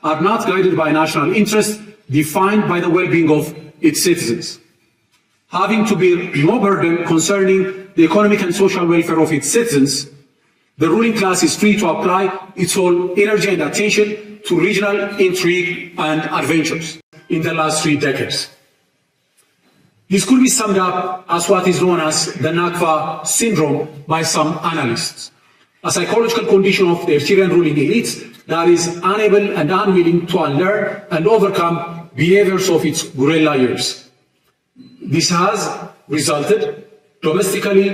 are not guided by national interests defined by the well-being of its citizens, having to bear no burden concerning the economic and social welfare of its citizens, the ruling class is free to apply its whole energy and attention to regional intrigue and adventures in the last three decades. This could be summed up as what is known as the Nakba syndrome by some analysts, a psychological condition of the Eritrean ruling elites that is unable and unwilling to unlearn and overcome behaviors of its guerrilla years. This has resulted domestically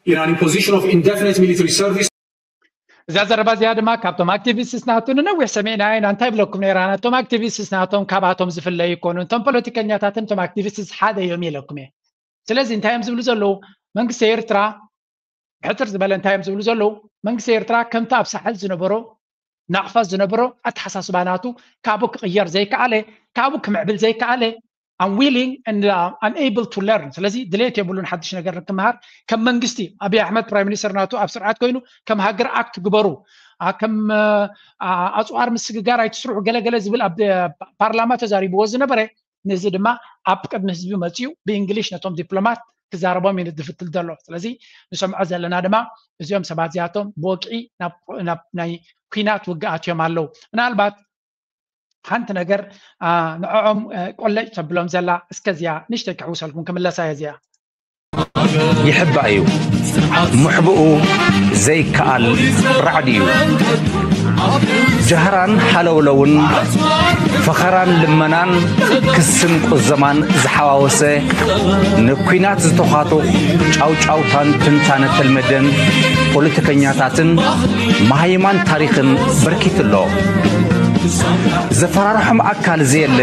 in an imposition of indefinite military service. እዛ ዘረባ እዚኣ ድማ ካብቶም ኣክቲቪስትስ ናቱ ንነዊሕ ሰሚዕና ኢና። እንታይ ብለኩም ነይራ? ናቶም ኣክቲቪስትስ ናቶም ካባቶም ዝፍለዩ ይኮኑ። እቶም ፖለቲከኛታትን እቶም ኣክቲቪስትስ ሓደ እዮም ኢለኩም እየ። ስለዚ እንታይ እዮም ዝብሉ ዘለዉ? መንግስቲ ኤርትራ ሕፅር ዝበለ እንታይ እዮም ዝብሉ ዘለዉ? መንግስቲ ኤርትራ ከምቲ ኣብ ሳሕል ዝነበሮ ናቕፋ ዝነበሮ ኣተሓሳስባ ናቱ ካብኡ ክቕየር ዘይከኣለ፣ ካብኡ ክምዕብል ዘይከኣለ፣ unwilling and uh, unable to learn። ስለዚ ድሌት የብሉን ሓድሽ ነገር ክመሃር። ከም መንግስቲ ኣብይ ኣሕመድ ፕራይም ሚኒስተር ናቱ ኣብ ስርዓት ኮይኑ ከም ሃገር ኣክት ግበሩ፣ ኣ፣ ከም ኣ፣ ኣፅዋር ምስግጋር ኣይትስርሑ ገለገለ ዝብል ኣብ ፓርላማ ተዛሪብዎ ዝነበረ፣ ነዚ ድማ ኣብ ቅድሚ ህዝቢ መፅኡ ብእንግሊሽ ነቶም ዲፕሎማት ክዛረቦም እዩ ዝፍትል ዘሎ። ስለዚ ንሰምዖ ዘለና ድማ እዚኦም ሰባት እዚኣቶም ብወግዒ ናብ ናብ ናይ ኲናት ውግኣት እዮም ኣለዉ። ምናልባት ሓንቲ ነገር ኣ፣ ንዕኦም እ፣ ቆለጭ ተብሎም ዘላ እስከ እዚኣ ንእሽተይ ክሕውሰልኩም ክምለሳ እየ እዚኣ። ይሕባእ እዩ። ምሕብኡ ዘይከኣል ራዕዲ እዩ። ጃህራን ሃለውለውን፣ ፈኸራን ልመናን፣ ክስን ቁዘማን ዝሓዋወሰ፣ ንኲናት ዝተዃቱ ጫውጫውታን ትንታነ ተልመደን ፖለቲከኛታትን መሃይማን ታሪኽን በርኪቱ ኣሎ። ዘፈራርሖም ኣካል ዘየለ፣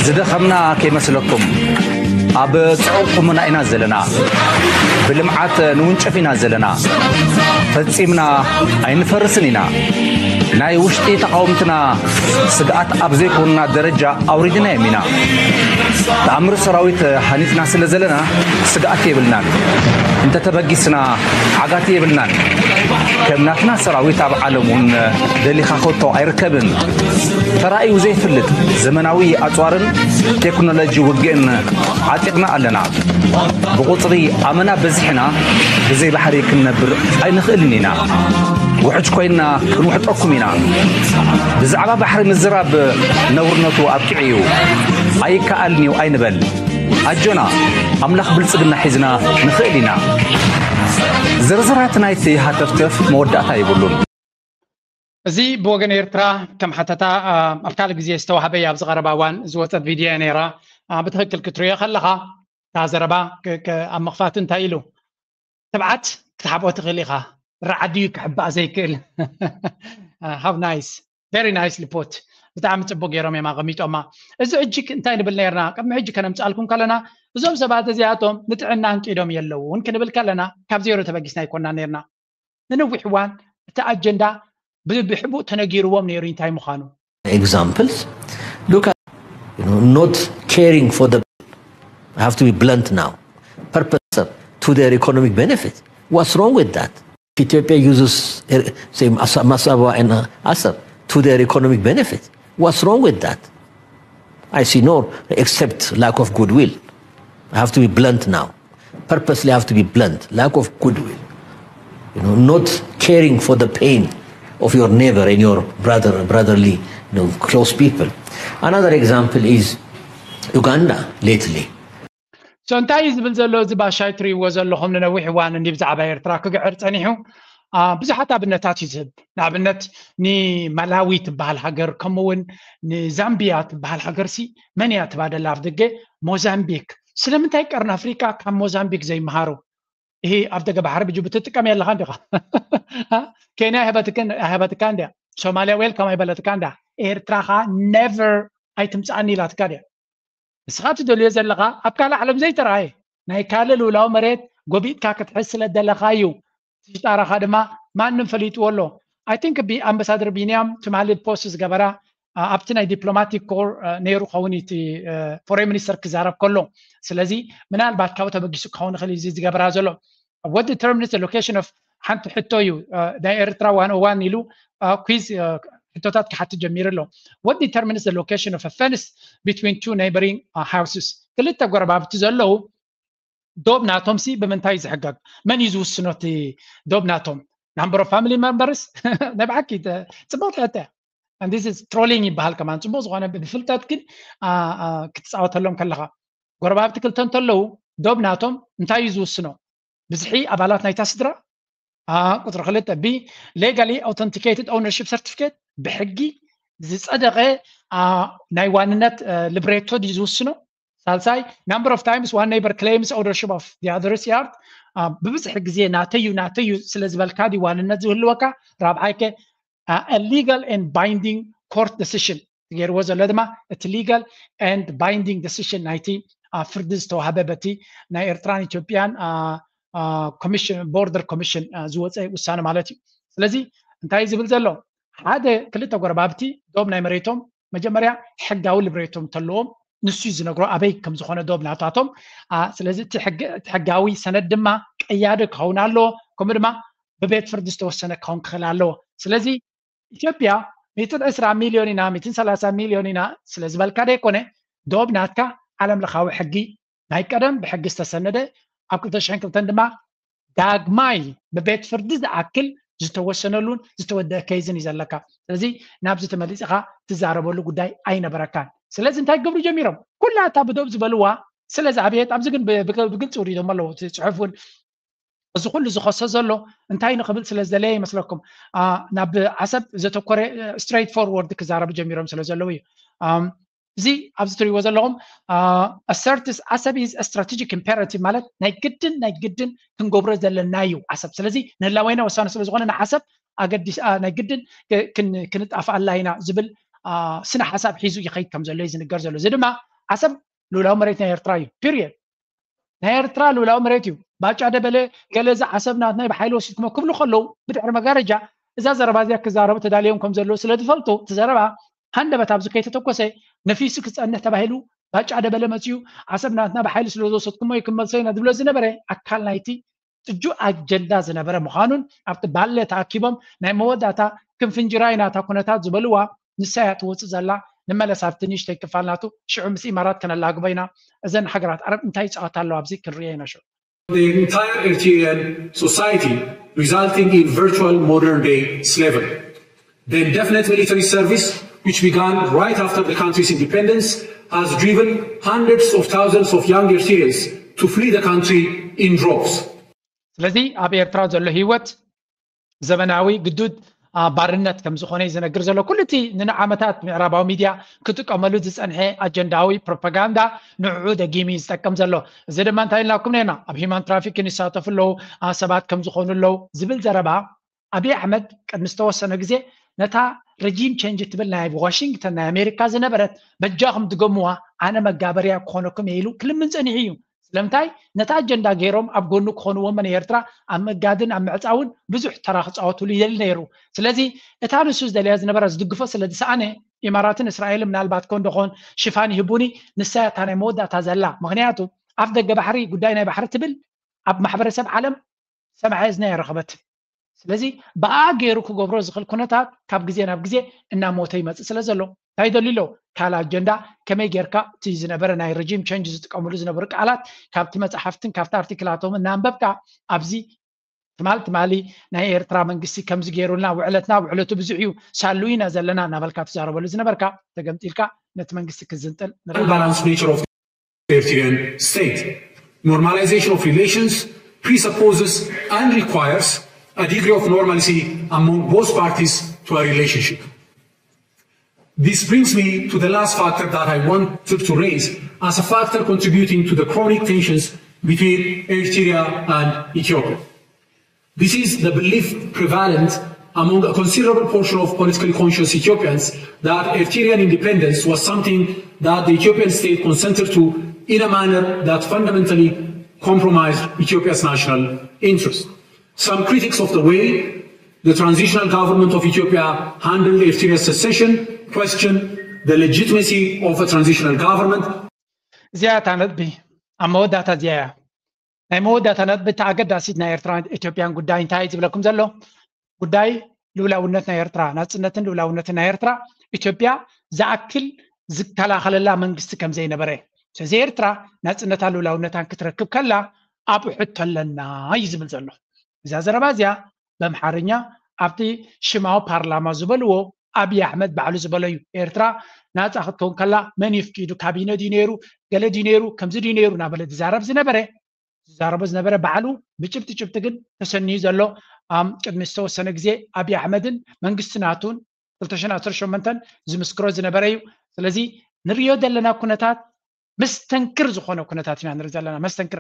ዝደኸምና ከይመስለኩም። ኣብ ጽዑቕ ቁመና ኢና ዘለና። ብልምዓት ንውንጨፍ ኢና ዘለና። ፈጺምና ኣይንፈርስን ኢና። ናይ ውሽጢ ተቓወምትና ስግኣት ኣብ ዘይኮኑና ደረጃ ኣውሪድናዮም ኢና። ተኣምር ሰራዊት ሃኒጽና ስለ ዘለና ስግኣት የብልናን። እንተተበጊስና ዓጋቲ የብልናን። ከም ናትና ሰራዊት ኣብ ዓለም እውን ደሊኻ ከቶ ኣይርከብን። ተራእዩ ዘይፍልጥ ዘመናዊ ኣጽዋርን ቴክኖሎጂ ውግእን ዓጢቕና ኣለና። ብቑጽሪ ኣመና በዚሕና ብዘይ ባሕሪ ክንነብር ኣይንኽእልን ኢና። ውሕጅ ኮይንና ክንውሕጠኩም ኢና። ብዛዕባ ባሕሪ ምዝራብ ነውርነቱ ኣብቂዑ እዩ። ኣይከኣልን እዩ ኣይንበል። ኣጆና፣ ኣምላኽ ብልጽግና ሒዝና ንኽእል ኢና። ዝርዝራት ናይቲ ሃተፍተፍ መወዳእታ የብሉን። እዚ ብወገን ኤርትራ ከም ሓተታ ኣ፣ ኣብ ካልእ ግዜ ዝተዋህበ እዩ። ኣብዚ ቀረባ እዋን ዝወፀት ቪድዮ እያ ነይራ። ኣ፣ ብትኽክል ክትሪኦ ከለኻ እታ ዘረባ ክ- ክ- ኣብ ምኽፋት እንታይ ኢሉ? ትብዓት ክትሓብኦ ትኽእል ኢኻ። ራዕዲ እዩ ክሕባእ ዘይክእል። How nice, very nice report። ብጣዕሚ ፅቡቅ ገይሮም እዮም ኣቐሚጦማ። እዚ ሕጂ እንታይ ንብል ነርና? ቅድሚ ሕጂ ከነምፃልኩም ከለና እዞም ሰባት እዚኣቶም ንጥዕና እንቂዶም የለውን ክንብል ከለና ካብ ዜሮ ተበጊስና ኣይኮና ነርና። ንነዊሕ እዋን እቲ ኣጀንዳ ብብሕቡእ ተነጊርዎም ነይሩ እንታይ ምዃኑ። Examples. Look at, you know, not caring for the, I have to be blunt now, purpose to their economic benefit. What's wrong with that? Ethiopia uses, uh, say, Mas- Massawa and uh, Assab to their economic benefit. What's wrong with that? I see no, except lack of goodwill. I have to be blunt now. Purposely, I have to be blunt. Lack of goodwill. You know, not caring for the pain of your neighbor and your brother, brotherly, you know, close people. Another example is Uganda lately. So እንታይ እዩ ዝብል ዘሎ እዚ ባሻይ ትሪእዎ ዘለኹም? ንነዊሕ እዋን እንዲ ብዛዕባ ኤርትራ ክግዕር ጸኒሑ። አ፣ ብዙሓት ኣብነታት እዩ ዝህብ። ንኣብነት ንማላዊ ትበሃል ሃገር፣ ከምኡ እውን ንዛምቢያ ትበሃል ሃገር ሲ መን እያ ትባደላ ኣብ ደገ? ሞዛምቢክ። ስለምንታይ ቀርኒ ኣፍሪቃ ካብ ሞዛምቢክ ዘይመሃሩ? ይሄ ኣብ ደገ ባሕሪ ብጅቡቲ ትጥቀም ያለኻ እንዲኻ። ኬንያ ሀበትክን ሀበትካ እንዲያ፣ ሶማሊያ ዌልካም ኣይበለትካ እንዲያ። ኤርትራ ኸዓ ነቨር ኣይትምፅኣኒ ኢላትካ ድያ? ንስኻ ትደልዮ ዘለኻ ኣብ ካልእ ዓለም ዘይተረኣየ ናይ ካልእ ልኡላዊ መሬት ጎቢጥካ ክትሕዝ ስለ ደለኻ እዩ ሽጣራኻ ድማ ማንም ፈሊጥዎ ኣሎ። I think ቢ ኣምባሳደር ቢንያም ትማሊ ፖስት ዝገበራ ኣ፣ ኣብቲ ናይ ዲፕሎማቲክ ኮር ኣ፣ ነይሩ ኸውን እቲ ፎሬን ሚኒስተር ክዛረብ ከሎ። ስለዚ ምናልባት ካብኡ ተበጊሱ ክኸውን ይኽእል እዩ እዚ ዝገበራ ዘሎ። What determines the location of ሓንቲ ሕቶ እዩ ኣ፣ ናይ ኤርትራ ዋን ኦ ዋን ኢሉ ኣ፣ ኩዝ ኣ፣ ሕቶታት ክሓትት ጀሚሩ ኣሎ። What determines the location of a fence between two neighboring houses? ክልተ ጎረባብቲ ዘለዉ ዶብ ናቶም ሲ ብምንታይ ዝሕገግ? መን እዩ ዝውስኖ እቲ ዶብ ናቶም? Number of family members? ናይ ብሓቂ ጽቡቕ ትሕተ እያ። And this is trolling ይበሃል ከማን ጽቡቕ ዝኾነ ብፍልጠት ግን ክትፃወተሎም ከለኻ ጎረባብቲ ክልተ እንተለዉ ዶብ ናቶም እንታይ እዩ ዝውስኖ? ብዝሒ ኣባላት ናይታ ስድራ? ቁፅሪ ክልተ ቢ legally authenticated ownership certificate ብሕጊ ዝፀደቐ ናይ ዋንነት ልብሬቶ ድዩ ዝውስኖ? ሳልሳይ number of times one neighbor claims ownership of the other's yard። ብብዝሒ ግዜ ናተዩ ናተዩ ስለ ዝበልካ ድዩ ዋንነት ዝህልወካ? ራብዓይ ከ a legal and binding court decision ገይርዎ ዘሎ ድማ እቲ legal and binding decision ናይቲ ፍርዲ ዝተዋህበ በቲ ናይ ኤርትራን ኢትዮጵያን ኮሚሽን ቦርደር ኮሚሽን ዝወፀ ውሳነ ማለት እዩ። ስለዚ እንታይ ዝብል ዘሎ ሓደ ክልተ ጎረባብቲ ዶብ ናይ መሬቶም መጀመርያ ሕጋዊ ልብሬቶም እንተለዎም ንሱ እዩ ዝነግሮ ኣበይ ከም ዝኾነ ዶብ ናታቶም። ስለዚ እቲ ሕጋዊ ሰነድ ድማ ቀያዲ ክኸውን ኣለዎ፣ ከምኡ ድማ ብቤት ፍርዲ ዝተወሰነ ክኸውን ክኽእል ኣለዎ። ስለዚ ኢትዮጵያ ሚእትን ዕስራ ሚልዮን ኢና ሚእትን ሰላሳ ሚልዮን ኢና ስለ ዝበልካ ደይኮነ ዶብ ናትካ ዓለም ለኻዊ ሕጊ ናይ ቀደም ብሕጊ ዝተሰነደ ኣብ ክልተ ሽሕን ክልተን ድማ ዳግማይ ብቤት ፍርዲ ዝኣክል ዝተወሰነሉን ዝተወደአ ኬዝን እዩ ዘለካ። ስለዚ ናብዚ ተመሊፅኻ ትዛረበሉ ጉዳይ ኣይነበረካን። ስለዚ እንታይ ክገብሩ ጀሚሮም? ኩላታ ብዶብ ዝበልዋ ስለ ዝዓበየት ኣብዚ ግን ብግልፂ ውሪዶም ኣለዉ። እቲ ፅሑፍ እውን እዚ ኩሉ ዝኸሶ ዘሎ እንታይ ንኽብል ስለ ዝደለየ ይመስለኩም? ናብ ዓሰብ ዘተኮረ straight forward ክዛረቡ ጀሚሮም ስለ ዘለዉ እዩ። እዚ ኣብዚ ትሪእዎ ዘለኹም asserts ዓሰብ is a strategic imperative ማለት ናይ ግድን ናይ ግድን ክንገብሮ ዘለና እዩ ዓሰብ። ስለዚ ንህላወና ወሳኒ ስለ ዝኾነ ንዓሰብ ኣገዲስ ናይ ግድን ክንጣፍኣላ ኢና ዝብል ስነ ሓሳብ ሒዙ ይኸይድ ከም ዘሎ እዩ ዝንገር ዘሎ። እዚ ድማ ዓሰብ ልኡላዊ መሬት ናይ ኤርትራ እዩ። ፒሪየድ። ናይ ኤርትራ ልኡላዊ መሬት እዩ። ባጫ ደበለ ገለ እዚ ዓሰብ ናትና ብሓይሊ ወሲድኩሞ ክብሉ ከለዉ ብድሕሪ መጋረጃ እዛ ዘረባ እዚኣ ክዛረቡ ተዳልዮም ከም ዘለዉ ስለ ዝፈልጡ እቲ ዘረባ ሃንደበት ኣብዚ ከይተተኮሰ ነፊሱ ክፀንሕ ተባሂሉ ባጫ ደበለ መፅዩ ዓሰብ ናትና ብሓይሊ ስለ ዝወሰድኩሞ እዩ ክመልሶ ኢና ዝብሎ ዝነበረ ኣካል ናይቲ ጥጁ ኣጀንዳ ዝነበረ ምዃኑን ኣብቲ ባለ ተኣኪቦም ናይ መወዳእታ ክንፍንጅራ ኢና እታ ኩነታት ዝበልዋ ንሳ እያ ትወፅእ ዘላ። ንመለስ ኣብቲ ንእሽተይ ክፋል ናቱ ሽዑ ምስ ኢማራት ከነላግቦ ኢና። እዘን ሃገራት ዓረብ እንታይ ይፃወታ ኣለዋ ኣብዚ ክንሪኦ ኢና ሽዑ። The entire Eritrean society resulting in virtual modern day slavery. The indefinite military service which began right after the country's independence has driven hundreds of thousands of young Eritreans to flee the country in droves. ስለዚ ኣብ ኤርትራ ዘሎ ህይወት ዘበናዊ ግዱድ ባርነት ከም ዝኾነ እዩ ዝነግር ዘሎ። ኩሉ እቲ ንዓመታት ምዕራባዊ ሚድያ ክጥቀመሉ ዝፀንሐ ኣጀንዳዊ ፕሮፓጋንዳ ንዕኡ ደጊሙ እዩ ዝጠቅም ዘሎ። እዚ ድማ እንታይ ኢልናኩም ነርና? ኣብ ሂማን ትራፊኪን ይሳተፉ ኣለዉ፣ ሰባት ከም ዝኾኑ ኣለዉ ዝብል ዘረባ ኣብይ ኣሕመድ ቅድሚ ዝተወሰነ ግዜ ነታ ረጂም ቸንጅ ትብል ናይ ዋሽንግተን ናይ ኣሜሪካ ዝነበረት በጃኹም ድገምዋ ኣነ መጋበርያ ክኾነኩም እየ ኢሉ ክልምን ፀኒሑ እዩ። ስለምንታይ ነታ ኣጀንዳ ገይሮም ኣብ ጎኑ ክኾንዎም ናይ ኤርትራ ኣብ ምእጋድን ኣብ ምዕፃውን ብዙሕ ተራ ክፃወትሉ ይደሊ ነይሩ። ስለዚ እታ ንሱ ዝደልያ ዝነበረ ዝድግፎ ስለ ዝሰኣነ ኢማራትን እስራኤልን ምናልባት ኮን ደኾን ሽፋን ይህቡኒ ንሳ እያ እታ ናይ መወዳእታ ዘላ። ምክንያቱ ኣፍ ደገ ባሕሪ ጉዳይ ናይ ባሕሪ ትብል ኣብ ማሕበረሰብ ዓለም ሰምዓ እዝኒ ኣይረኸበትን። ስለዚ ብኣ ገይሩ ክገብሮ ዝኽእል ኩነታት ካብ ግዜ ናብ ግዜ እናሞተ ይመፅእ ስለ ዘሎ እንታይ ይደልዩ ኣለዉ? ካልእ ኣጀንዳ ከመይ ጌርካ እቲ ዝነበረ ናይ ረጂም ቸንጅ ዝጥቀምሉ ዝነበሩ ቃላት ካብቲ መፅሓፍትን ካብቲ ኣርቲክላቶምን እናንበብካ ኣብዚ ትማል ትማሊ ናይ ኤርትራ መንግስቲ ከምዚ ገይሩልና ውዕለትና ውዕለቱ ብዙሕ እዩ ሳሉ ኢና ዘለና እናበልካ ትዛረበሉ ዝነበርካ ተገምጢልካ ነቲ መንግስቲ ክዝንጥል ንርኢ ኣለና። Balanced nature of the Eritrean state. Normalization of relations presupposes and requires a degree of normalcy among both parties to a relationship. This brings me to the last factor that I wanted to raise as a factor contributing to the chronic tensions between Eritrea and Ethiopia. This is the belief prevalent among a considerable portion of politically conscious Ethiopians that Eritrean independence was something that the Ethiopian state consented to in a manner that fundamentally compromised Ethiopia's national interest. Some critics of the way the transitional government of Ethiopia handled Eritrea's secession question the legitimacy of a transitional government. እዚኣ እታ ነጥቢ ኣብ መወዳእታ እዚኣ እያ። ናይ መወዳእታ ነጥቢ እታ ኣገዳሲት ናይ ኤርትራን ኢትዮጵያን ጉዳይ እንታይ እዩ ዝብለኩም ዘሎ? ጉዳይ ልኡላውነት ናይ ኤርትራ፣ ናጽነትን ልኡላውነትን ናይ ኤርትራ ኢትዮጵያ ዝኣክል ዝከላኸለላ መንግስቲ ከም ዘይነበረ፣ ስለዚ ኤርትራ ናጽነታን ልኡላውነታን ክትረክብ ከላ ኣብኡ ሕቶ ኣለና እዩ ዝብል ዘሎ። እዛ ዘረባ እዚኣ በምሓርኛ ኣብቲ ሽማዊ ፓርላማ ዝበልዎ ኣብይ ኣሕመድ ባዕሉ ዝበሎ እዩ። ኤርትራ ናጻ ክትከውን ከላ መን ይፍቂዱ? ካቢነ ድዩ ነይሩ? ገለ ድዩ ነይሩ? ከምዚ ድዩ ነይሩ? እናበለ ዝዛረብ ዝነበረ ዝዛረቦ ዝነበረ ባዕሉ ብጭብጢ ጭብጢ ግን ተሰንዩ ዘሎ ኣም ቅድሚ ዝተወሰነ ግዜ ኣብይ ኣሕመድን መንግስቲ ናቱን ክልተ ሽሕን ዓሰርተ ሸሞንተን ዝምስክሮ ዝነበረ እዩ። ስለዚ ንሪኦ ዘለና ኩነታት መስተንክር ዝኾነ ኩነታት ኢና ንርኢ ዘለና። መስተንክር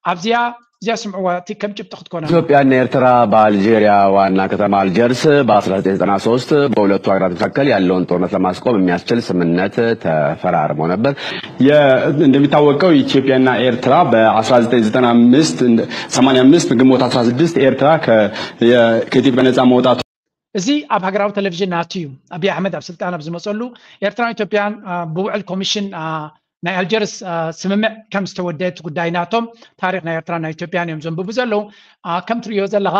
ኣብዚኣ እዚኣ ስምዕዋ እቲ ከም ጭብጢ ክትኮና ኢትዮጵያና ኤርትራ በአልጄሪያ ዋና ከተማ አልጀርስ በ1993 በሁለቱ ሀገራት መካከል ያለውን ጦርነት ለማስቆም የሚያስችል ስምምነት ተፈራርመው ነበር። የ- እንደሚታወቀው ኢትዮጵያና ኤርትራ በ1995 85 ግንቦት 16 ኤርትራ ከ- የ- ከኢትዮጵያ ነጻ መውጣቱ እዚ ኣብ ሃገራዊ ቴሌቪዥን ናቱ እዩ። ኣብይ ኣሕመድ ኣብ ስልጣን ኣብ ዝመፀሉ ኤርትራን ኢትዮጵያን አ፣ ብውዕል ኮሚሽን አ፣ ናይ ኣልጀርስ አ፣ ስምምዕ ከም ዝተወደአ እቲ ጉዳይ ናቶም ታሪክ ናይ ኤርትራን ናይ ኢትዮጵያን እዮም ዘንብቡ ዘለዉ። አ፣ ከም ትሪኦ ዘለኻ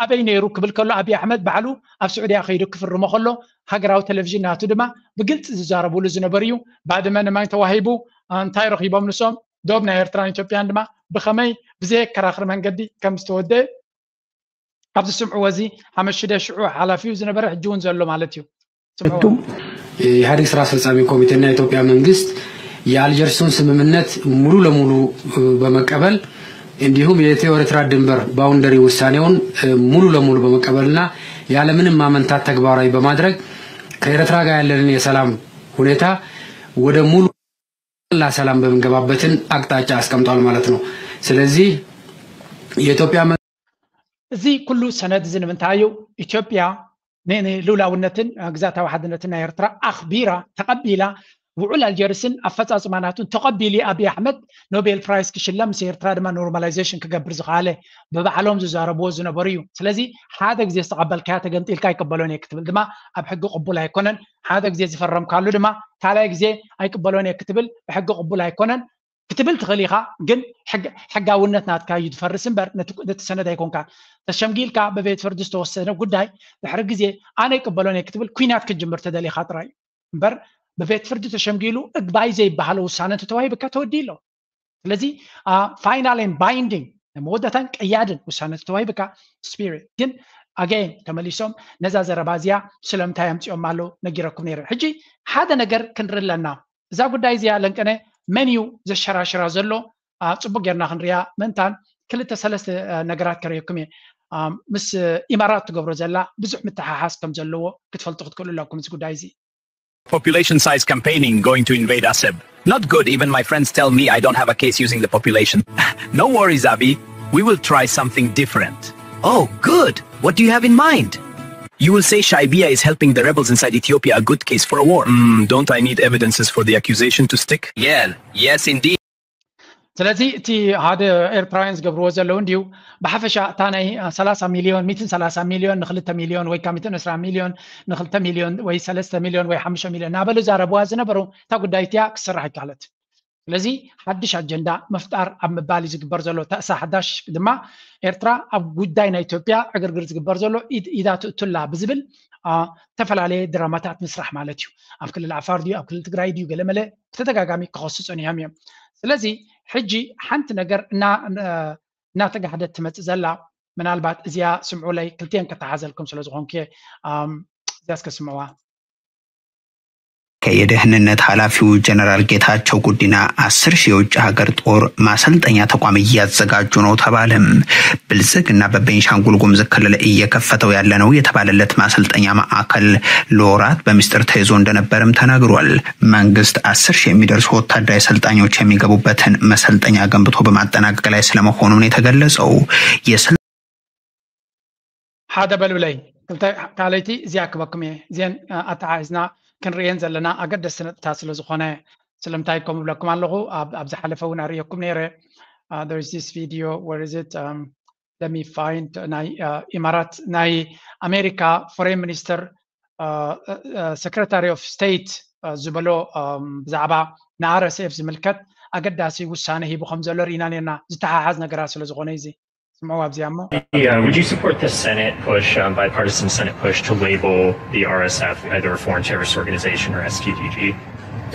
ኣበይ ነይሩ ክብል ከሎ ኣብይ ኣሕመድ ባዕሉ ኣብ ስዑድያ ከይዱ ክፍርሞ ከሎ ሃገራዊ ቴሌቪዥን ናቱ ድማ ብግልፂ ዝዛረብሉ ዝነበሩ እዩ። ባድመ ንማይ ተዋሂቡ አ፣ እንታይ ረኺቦም ንሶም? ዶብ ናይ ኤርትራን ኢትዮጵያን ድማ ብኸመይ ብዘየከራኽር መንገዲ ከም ዝተወደአ ኣብዚ ስምዕዎ እዚ ሓመሽደ ሽዑ ሓላፊው ዝነበረ ሕጂ እውን ዘሎ ማለት እዩ። ስምዕዎ። የኢህአዴግ ስራ አስፈጻሚ ኮሚቴና የኢትዮጵያ መንግስት የአልጀርሱን ስምምነት ሙሉ ለሙሉ በመቀበል እንዲሁም የኢትዮ ኤርትራ ድንበር ባውንደሪ ውሳኔውን ሙሉ ለሙሉ በመቀበልና ያለምንም ማመንታት ተግባራዊ በማድረግ ከኤርትራ ጋር ያለንን የሰላም ሁኔታ ወደ ሙሉ ሰላም በምንገባበትን አቅጣጫ አስቀምጧል ማለት ነው። ስለዚህ የኢትዮጵያ እዚ ኩሉ ሰነድ እዚ ንምንታይ እዩ? ኢትዮጵያ ንልኡላውነትን ግዛታዊ ሓድነትን ናይ ኤርትራ ኣኽቢራ ተቐቢላ ውዑል ኣልጀርስን ኣፈፃፅማ ናቱን ተቐቢሉ ኣብይ ኣሕመድ ኖቤል ፕራይስ ክሽለም ምስ ኤርትራ ድማ ኖርማላይዜሽን ክገብር ዝኸኣለ ብባዕሎም ዝዛረብዎ ዝነበሩ እዩ። ስለዚ ሓደ ግዜ ዝተቐበልካያ ተገምጢልካ ኣይቅበሎን እየ ክትብል ድማ ኣብ ሕጊ ቅቡል ኣይኮነን። ሓደ ግዜ ዝፈረምካሉ ድማ ካልኣይ ግዜ ኣይቅበሎን እየ ክትብል ብሕጊ ቅቡል ኣይኮነን። ክትብል ትኽእል ኢኻ፣ ግን ሕጋውነት ናትካ እዩ ዝፈርስ እምበር ነቲ ሰነድ ኣይኮንካ ተሸምጊልካ ብቤት ፍርዲ ዝተወሰነ ጉዳይ ድሕሪ ግዜ ኣነ ይቅበሎን እየ ክትብል ኩናት ክትጅምር ተደሊኻ ጥራይ እዩ እምበር ብቤት ፍርዲ ተሸምጊሉ እግባይ ዘይበሃሎ ውሳነ እንተተዋሂብካ ተወዲ ኣሎ። ስለዚ final and binding መወዳእታን ቀያድን ውሳነ እንተተዋሂብካ spirit ግን again ተመሊሶም ነዛ ዘረባ እዚኣ ስለምንታይ ኣምፂኦም ኣሎ ነጊረኩም ነይረ። ሕጂ ሓደ ነገር ክንርኢ ኣለና። እዛ ጉዳይ እዚኣ ለንቀነ መን እዩ ዘሸራሽራ ዘሎ? ጽቡቅ ጌርና ክንሪኣ ምእንታን ክልተ ሰለስተ ነገራት ከርእየኩም እየ። ምስ ኢማራት ትገብሮ ዘላ ብዙሕ ምትሓሓዝ ከም ዘለዎ ክትፈልጡ ክትክእሉ ኣለኩም እዚ ጉዳይ እዚ። Population size campaigning going to invade Aseb. Not good, even my friends tell me I don't have a case using the population. No worries, Abi. We will try something different. Oh, good. What do you have in mind? You will say Shaibia is helping the rebels inside Ethiopia, a good case for a war. Mm, don't I need evidences for the accusation to stick? Yeah, yes, indeed. ስለዚ እቲ ሓደ ኤርትራውያን ዝገብርዎ ዘለዉ እንዲዩ ብሓፈሻ እታ ናይ ሰላሳ ሚልዮን ሚትን ሰላሳ ሚልዮን ንክልተ ሚልዮን ወይ ካብ ሚትን ዕስራ ሚልዮን ንክልተ ሚልዮን ወይ ሰለስተ ሚልዮን ወይ ሓሙሽተ ሚልዮን እናበሉ ዛረብዋ ዝነበሩ እታ ጉዳይ እቲያ ክስራሕ ይካለት። ስለዚ ሓድሽ ኣጀንዳ ምፍጣር ኣብ ምባል እዩ ዝግበር ዘሎ። ተእሳ ሓዳሽ ድማ ኤርትራ ኣብ ጉዳይ ናይ ኢትዮጵያ ዕግርግር ዝግበር ዘሎ ኢድ ኢዳ ትእቱላ ብዝብል ዝተፈላለየ ድራማታት ምስራሕ ማለት እዩ። ኣብ ክልል ዓፋር ድዩ ኣብ ክልል ትግራይ ድዩ ገለመለ ብተደጋጋሚ ክኸሱ ፀኒሖም እዮም። ስለዚ ሕጂ ሓንቲ ነገር እናተጋህደት ትመፅእ ዘላ ምናልባት እዚኣ ስምዑለይ ክልቲኤን ከተሓዘልኩም ስለዝኾንኩ እዚኣ እስከ ስምዕዋ። ከየደህንነት ኃላፊው ጀነራል ጌታቸው ጉዲና አስር ሺህ የውጭ ሀገር ጦር ማሰልጠኛ ተቋም እያዘጋጁ ነው ተባለም። ብልጽግና በቤንሻንጉል ጉሙዝ ክልል እየከፈተው ያለ ነው የተባለለት ማሰልጠኛ ማዕከል ለወራት በሚስጥር ተይዞ እንደነበርም ተናግሯል። መንግስት አስር ሺህ የሚደርሱ ወታደራዊ ሰልጣኞች የሚገቡበትን መሰልጠኛ ገንብቶ በማጠናቀቅ ላይ ስለመሆኑም ነው የተገለጸው። ሓደ በሉለይ ክልተ ካልይቲ እዚኣ ክበኩም እየ። እዚአን ኣተሓሒዝና ክንርእየን ዘለና ኣገደስቲ ነጥብታት ስለ ዝኾነ ስለምንታይ ከም እብለኩም ኣለኹ። ኣብ ዝሓለፈ እውን ኣርእየኩም ነይረ። There is this video, where is it? Let me find. ናይ ኢማራት ናይ ኣሜሪካ ፎሬን ሚኒስተር secretary of state ዝበሎ ብዛዕባ ን RSF ዝምልከት ኣገዳሲ ውሳነ ሂቡ ከም ዘሎ ርኢና ነርና። ዝተሓሓዝ ነገራት ስለ ዝኾነ እዚ ትምዕዋ ኣብዚኣ እሞ Yeah, would you support the Senate push, um, bipartisan Senate push to label the R S F either a foreign terrorist organization or S T G G?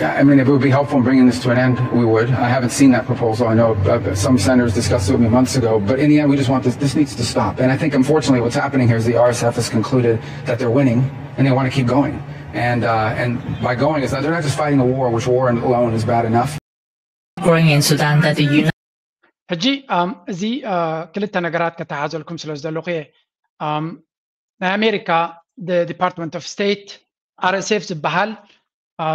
Yeah, I mean, it would be helpful in bringing this to an end. We would. I haven't seen that proposal. I know uh, some senators discussed it with me months ago, but in the end, we just want this. This needs to stop. And I think, unfortunately, what's happening here is the R S F has concluded that they're winning, and they want to keep going. And uh, and by going, is that they're not just fighting a war, which war alone is bad enough. Growing in Sudan that the United ሕጂ እዚ ክልተ ነገራት ከተሓዘልኩም ስለ ዝደለኹ እየ። ናይ ኣሜሪካ ዲፓርትመንት ኦፍ ስቴት ኣር ኤስ ኤፍ ዝበሃል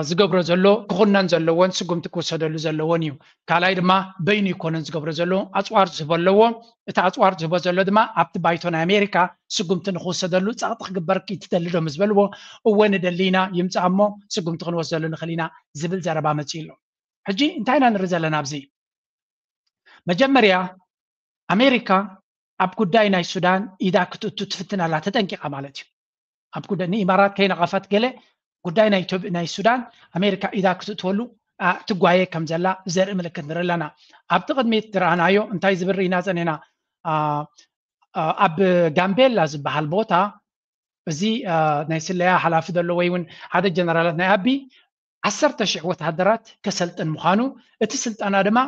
ዝገብሮ ዘሎ ክኹነን ዘለዎን ስጉምቲ ክውሰደሉ ዘለዎን እዩ። ካልኣይ ድማ በይኑ ይኮነን ዝገብሮ ዘሎ፣ ኣፅዋር ዝህቦ ኣለዎ። እቲ ኣፅዋር ዝህቦ ዘሎ ድማ ኣብቲ ባይቶ ናይ ኣሜሪካ ስጉምቲ ንክውሰደሉ ፀቕጢ ክግበር ትደሊ ዶ ምስ በልዎ፣ እወ ንደሊ ኢና፣ ይምፃእ እሞ ስጉምቲ ክንወስደሉ ንኽእል ኢና ዝብል ዘረባ መፅኡ ኣሎ። ሕጂ እንታይ ኢና ንርኢ ዘለና ኣብዚ? መጀመርያ ኣሜሪካ ኣብ ጉዳይ ናይ ሱዳን ኢዳ ክትእቱ ትፍትን ኣላ፣ ተጠንቂቓ ማለት እዩ። ኣብ ጉዳይ ንኢማራት ከይነቐፈት ገለ ጉዳይ ናይ ኢትዮ- ናይ ሱዳን ኣሜሪካ ኢዳ ክትእትወሉ ኣ፣ ትጓየ ከም ዘላ ዘርኢ ምልክት ንርኢ ኣለና። ኣብቲ ቅድሚት ዝረኣናዮ እንታይ ዝብል ርኢና ጸኒሕና? ኣ፣ ኣ፣ ኣብ ጋምቤላ ዝበሃል ቦታ እዚ ኣ፣ ናይ ስለያ ሓላፊ ዘሎ ወይ እውን ሓደ ጀነራላት ናይ ኣቢ ዓሰርተ ሽሕ ወታደራት ከሰልጥን ምዃኑ፣ እቲ ስልጠና ድማ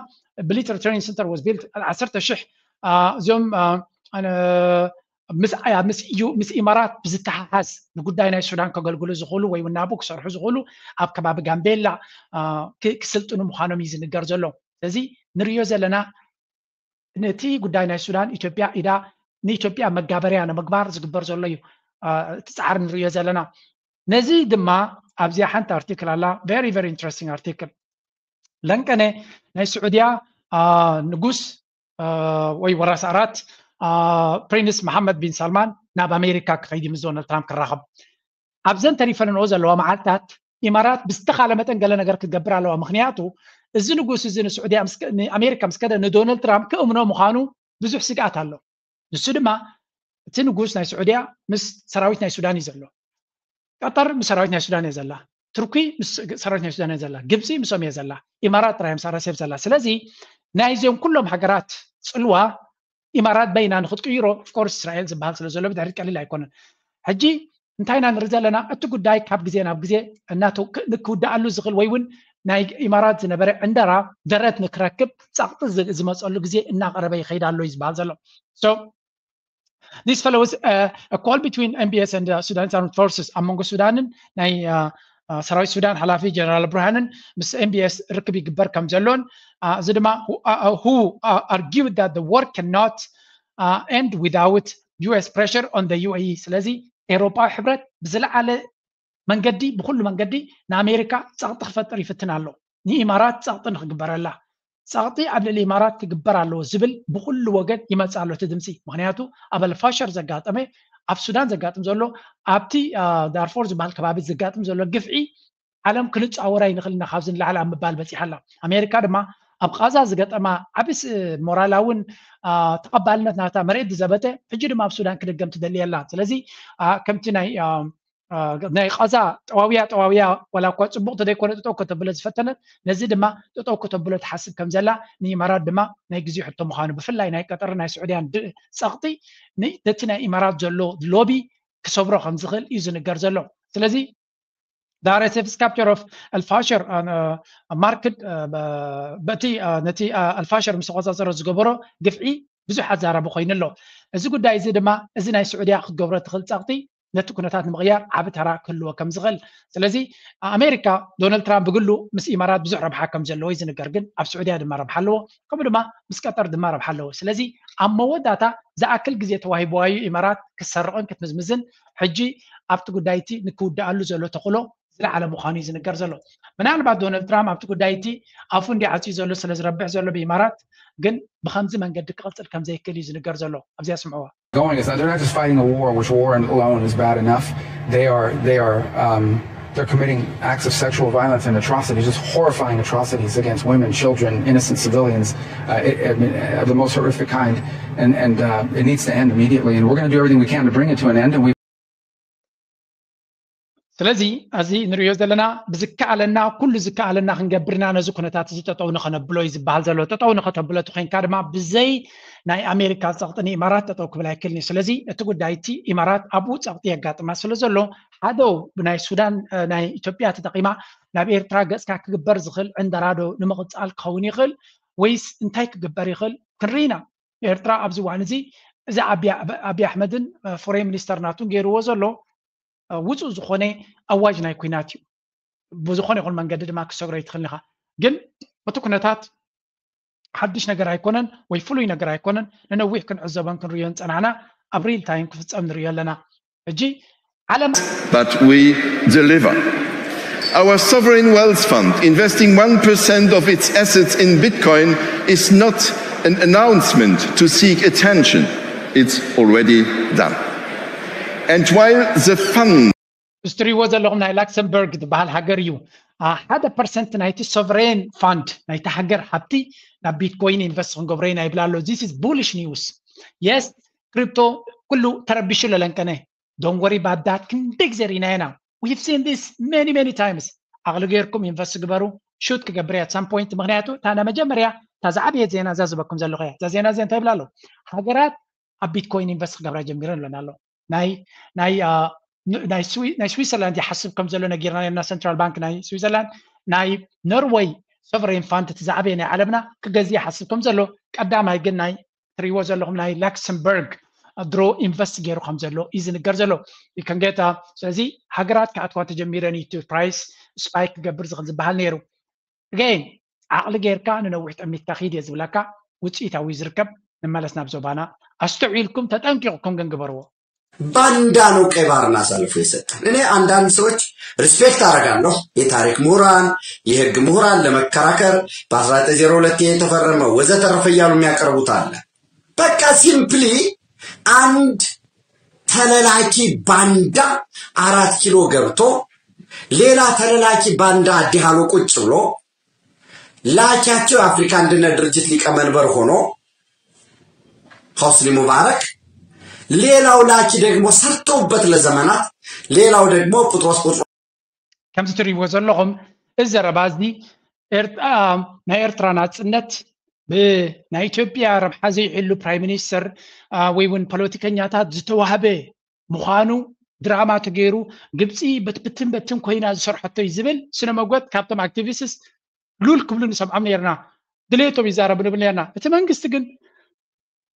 ብሊተር ትሬኒንግ ሰንተር ወዝ ቢልት ዓሰርተ ሽሕ ኣ፣ እዚኦም ኣ፣ ኣነ ምስ ኣያ ምስ እዩ ምስ ኢማራት ብዝተሓሓዝ ንጉዳይ ናይ ሱዳን ከገልግሉ ዝኽእሉ ወይ እውን ናብኡ ክሰርሑ ዝኽእሉ ኣብ ከባቢ ጋምቤላ ኣ፣ ክ- ክስልጥኑ ምዃኖም እዩ ዝንገር ዘሎ። ስለዚ ንሪኦ ዘለና ነቲ ጉዳይ ናይ ሱዳን ኢትዮጵያ ኢዳ ንኢትዮጵያ መጋበርያ ንምግባር ዝግበር ዘሎ እዩ ኣ፣ እቲ ፃዕሪ ንሪኦ ዘለና። ነዚ ድማ ኣብዚኣ ሓንቲ ኣርቲክል ኣላ፣ very very interesting ኣርቲክል። ለንቀነ ናይ ስዑድያ ኣ፣ ንጉስ ኣ፣ ወይ ወራስ ኣራት ኣ፣ ፕሪንስ መሓመድ ቢን ሳልማን ናብ ኣሜሪካ ክኸይድ ምስ ዶናልድ ትራምፕ ክራኸብ ኣብዘን ተሪፈንኦ ዘለዋ መዓልታት ኢማራት ብዝተኻለ መጠን ገለ ነገር ክትገብር ኣለዋ። ምክንያቱ እዚ ንጉስ እዚ ንስዑድያ ምስ- ንኣሜሪካ ምስ ከደ ንዶናልድ ትራምፕ ክእምኖ ምዃኑ ብዙሕ ስግኣት ኣሎ። ንሱ ድማ እቲ ንጉስ ናይ ስዑድያ ምስ ሰራዊት ናይ ሱዳን እዩ ዘሎ። ቀጠር ምስ ሰራዊት ናይ ሱዳን እየ ዘላ። ቱርኪ ምስ ሰራዊት ናይ ሱዳን እየ ዘላ። ግብፂ ምስኦም እየ ዘላ። ኢማራት ጥራይ ምስ ኣረሴብ ዘላ። ስለዚ ናይዚኦም ኩሎም ሃገራት ፅልዋ ኢማራት በይና ንክትቅይሮ ኦፍኮርስ እስራኤል ዝበሃል ስለ ዘሎ ብድሕሪት ቀሊል ኣይኮነን። ሕጂ እንታይ ኢና ንርኢ ዘለና? እቲ ጉዳይ ካብ ግዜ ናብ ግዜ እናተው- ክ- ንክውድኣሉ ዝኽእል ወይ እውን ናይ ኢማራት ዝነበረ ዕንደራ ደረት ንክረክብ ጸቕጢ ዝ- ዝመፀሉ ግዜ እናቐረበ ይኸይድ ኣሎ እዩ ዝበሃል ዘሎ። So this follows uh, a call between M B S and uh, Sudan's armed forces ኣብ መንጎ ሱዳንን ናይ uh, uh, ሰራዊት ሱዳን ሓላፊ ጀነራል ብርሃንን ምስ M B S ርክብ ይግበር ከም ዘሎን uh, እዚ ድማ who, uh, uh, who uh, argued that the war cannot uh, end without U S pressure on the U A E። ስለዚ ኤውሮጳዊ ሕብረት ብዝለዓለ መንገዲ ብኩሉ መንገዲ ንኣሜሪካ ጸቕጢ ክፈጥር ይፍትን ኣሎ። ንኢማራት ጸቕጢ ንክግበረላ ጸቕጢ ኣብ ልዕሊ ኢማራት ክግበር ኣለዎ ዝብል ብኩሉ ወገን ይመጽእ ኣሎ እቲ ድምፂ። ምክንያቱ ኣብ ኣልፋሸር ዘጋጠመ ኣብ ሱዳን ዘጋጥም ዘሎ ኣብቲ ኣ፣ ዳርፎር ዝበሃል ከባቢ ዘጋጥም ዘሎ ግፍዒ ዓለም ክንፃወር ኣይንኽእል ኢና ካብዚ ንላዕሊ ኣብ ምባል በፂሓ ኣላ። ኣሜሪካ ድማ ኣብ ቃዛ ዝገጠማ ዓብስ ሞራላውን ኣ፣ ተቐባልነት ናታ መሬት ዝዘበጠ ሕጂ ድማ ኣብ ሱዳን ክደገም ትደሊ ኣላ። ስለዚ ኣ፣ ከምቲ ናይ ኣ፣ ኣ፣ ናይ ቃዛ ጠዋውያ ጠዋውያ ዋላ እኳ ፅቡቕ ተደይኮነ ጠጠው ከተብሎ ዝፈተነት ነዚ ድማ ጠጠው ከተብሎ ትሓስብ ከም ዘላ ንኢማራት ድማ ናይ ግዜ ሕቶ ምዃኑ ብፍላይ ናይ ቀጠር ናይ ስዑድያን ድ- ፀቕጢ ን- ነቲ ናይ ኢማራት ዘሎ ሎቢ ክሰብሮ ከም ዝኽእል እዩ ዝንገር ዘሎ። ስለዚ the R S F's capture of Al-Fashir uh, marked uh, በቲ uh, ነቲ uh, ኣልፋሸር ምስ ተቆፃፀረ ዝገበሮ ግፍዒ ብዙሕ ኣዛራቢ ኮይኑ ኣሎ። እዚ ጉዳይ እዚ ድማ እዚ ናይ ስዑድያ ክትገብሮ ትኽእል ፀቕጢ ነቲ ኩነታት ንምቕያር ዓቢ ተራ ክህልዎ ከም ዝኽእል። ስለዚ ኣሜሪካ ዶናልድ ትራምፕ ብግሉ ምስ ኢማራት ብዙሕ ረብሓ ከም ዘለዎ እዩ ዝንገር፣ ግን ኣብ ስዑድያ ድማ ረብሓ ኣለዎ፣ ከምኡ ድማ ምስ ቀጠር ድማ ረብሓ ኣለዎ። ስለዚ ኣብ መወዳእታ ዝኣክል ግዜ ተዋሂብዋ እዩ ኢማራት ክትሰርቕን ክትምዝምዝን ሕጂ ኣብቲ ጉዳይ እቲ ንክውድኣሉ ዘሎ ተኽእሎ ዝለዓለ ምዃኑ እዩ ዝንገር ዘሎ። ምናልባት ዶናልድ ትራምፕ ኣብቲ ጉዳይ እቲ ኣፉ እንዲ ዓፅዩ ዘሎ ስለ ዝረብሕ ዘሎ ብኢማራት ግን ብከምዚ መንገዲ ክቕፅል ከም ዘይክእል እዩ ዝንገር ዘሎ። ኣብዚኣ ስምዕዋ። Going is that they're not just fighting a war, which war alone is bad enough. They are they are um, they're committing acts of sexual violence and atrocities, just horrifying atrocities against women, children, innocent civilians, uh, it, I mean, of the most horrific kind. And and uh, it needs to end immediately. And we're going to do everything we can to bring it to an end. And we ስለዚ እዚ ንሪኦ ዘለና ብዝከኣለና ኩሉ ዝከኣለና ክንገብርና ነዚ ኩነታት እዚ ጠጠው ንኸነብሎ እዩ ዝበሃል ዘሎ። ጠጠው ንኸተብሎ እቲ ኮይንካ ድማ ብዘይ ናይ ኣሜሪካ ጸቕጢ ንኢማራት ጠጠው ክብል ኣይክእልን እዩ። ስለዚ እቲ ጉዳይ እቲ ኢማራት ኣብኡ ጸቕጢ የጋጥማ ስለ ዘሎ ሓደው ብናይ ሱዳን ናይ ኢትዮጵያ ተጠቒማ ናብ ኤርትራ ገጽካ ክግበር ዝኽእል ዕንደራዶ ንምቕጻል ክኸውን ይኽእል ወይስ እንታይ ክግበር ይኽእል ክንርኢ ኢና። ኤርትራ ኣብዚ እዋን እዚ እዚ ኣብይ ኣሕመድን ፎሬን ሚኒስተር ናቱን ገይርዎ ዘሎ ውፁእ ዝኾነ ኣዋጅ ናይ ኩናት እዩ። ብዝኾነ ይኹን መንገዲ ድማ ክሰግሮ ይትኽእል ኢኻ። ግን እቲ ኩነታት ሓድሽ ነገር ኣይኮነን ወይ ፍሉይ ነገር ኣይኮነን። ንነዊሕ ክንዕዘቦን ክንሪዮን ጸናሕና ኣብ ሪል ታይም ክፍጸም ንሪዮ ኣለና። ሕጂ ዓለም But we deliver. Our sovereign wealth fund, investing one percent of its assets in Bitcoin, is not an announcement to seek attention. It's already done. And while the fund እዚ ትሪእዎ ዘለኹም ናይ ላክሰምበርግ ዝበሃል ሃገር እዩ። ሓደ ፐርሰንት ናይቲ ሶቨሬን ፋንድ ናይቲ ሃገር ሃብቲ ናብ ቢትኮይን ኢንቨስት ክንገብሮ ኢና ይብል ኣሎ። This is bullish news. Yes, ክሪፕቶ ኩሉ ተረቢሹ ለለንቀነ። Don't worry about that. ክንደይ ግዜ ርኢና ኢና። We've seen this many many times. ዓቕሊ ጌርኩም ኢንቨስት ግበሩ። ሹት ክገብር እያ at some point። ምክንያቱ እታ ናይ መጀመርያ እታ ዝዓበየት ዜና እዛ ዝበኩም ዘለኹ እያ። እዛ ዜና እዚ እንታይ ይብላ ኣሎ? ሃገራት ኣብ ቢትኮይን ኢንቨስት ክገብራ ጀሚረን ኣለና ኣሎ። ናይ ናይ ናይ ስዊዘርላንድ ይሓስብ ከም ዘሎ ነጊርና ነርና። ሰንትራል ባንክ ናይ ስዊዘርላንድ፣ ናይ ኖርወይ ሶቨሬን ፋንድ እቲ ዝዓበየ ናይ ዓለምና ክገዝእ ይሓስብ ከም ዘሎ። ቀዳማይ ግን ናይ ትሪእዎ ዘለኹም ናይ ላክሰምበርግ ድሮ ኢንቨስት ገይሩ ከም ዘሎ እዩ ዝንገር ዘሎ። ይከንጌታ ስለዚ ሃገራት ክኣትዋ ተጀሚረን እዩ ፕራይስ ስፓይክ ክገብር ዝኽእል ዝበሃል ነይሩ። ገይን ዓቕሊ ጌርካ ንነዊሕ ጠሚትካ ኺድ እየ ዝብለካ። ውፅኢታዊ ዝርከብ። ንመለስ ናብ ዞባና። ኣስተውዒልኩም ተጠንቂቕኩም ግን ግበርዎ። ባንዳ ነው ቀይ ባህርን አሳልፎ የሰጠን። እኔ አንዳንድ ሰዎች ሪስፔክት አደርጋለሁ፣ የታሪክ ምሁራን፣ የህግ ምሁራን ለመከራከር በ1902 የተፈረመ ወዘተረፈ እያሉ የሚያቀርቡት አለ። በቃ ሲምፕሊ አንድ ተለላኪ ባንዳ አራት ኪሎ ገብቶ ሌላ ተለላኪ ባንዳ አዲሃሎ ቁጭ ብሎ ላኪያቸው የአፍሪካ አንድነት ድርጅት ሊቀመንበር ሆኖ ሆስኒ ሙባረክ፣ ሌላው ላኪ ደግሞ ሰርተውበት ለዘመናት፣ ሌላው ደግሞ ጴጥሮስ ቁጥሩ ከምዚ ትሪእዎ ዘለኹም እዚ ዘረባ እዚ ናይ ኤርትራ ናፅነት ብናይ ኢትዮጵያ ረብሓ ዘይሕሉ ፕራይም ሚኒስተር ወይ እውን ፖለቲከኛታት ዝተዋህበ ምዃኑ ድራማ ተገይሩ ግብፂ በትብትን በትን ኮይና ዝሰርሐቶ እዩ ዝብል ስነ መጎት ካብቶም ኣክቲቪስትስ ሉል ክብሉ ንሰምዖም ነርና። ድሌቶም ይዛረቡ ንብል ነርና። እቲ መንግስቲ ግን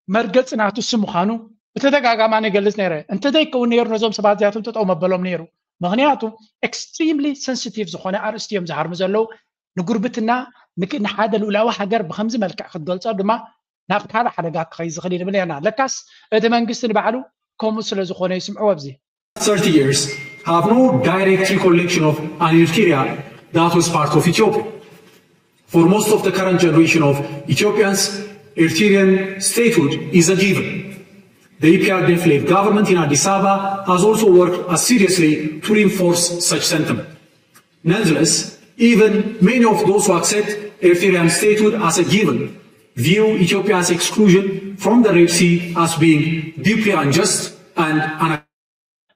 መርገፂ ናቱ እሱ ምዃኑ ብተደጋጋማ ንገልፅ ነይረ። እንተዘይከውን ነይሩ ነዞም ሰባት እዚኣቶም ጠጠው መበሎም ነይሩ። ምክንያቱ ኤክስትሪምሊ ሰንሲቲቭ ዝኾነ ኣርእስቲ እዮም ዝሃርሙ ዘለዉ። ንጉርብትና ንሓደ ልኡላዊ ሃገር ብከምዚ መልክዕ ክትገልፆ ድማ ናብ ካልእ ሓደጋ ክኸይድ ዝኽእል እዩ ንብል ነርና። ለካስ እቲ መንግስቲ ንባዕሉ ከምኡ ስለ ዝኾነ ይስምዕዎ ኣብዚ thirty years have no direct recollection of an Eritrea that was part of Ethiopia. For most of the current generation of Ethiopians, Eritrean statehood is a given. The E P R D F-led government in Addis Ababa has also worked assiduously to reinforce such sentiment. Nonetheless, even many of those who accept Eritrean statehood as a given view Ethiopia's exclusion from the Red Sea as being deeply unjust and un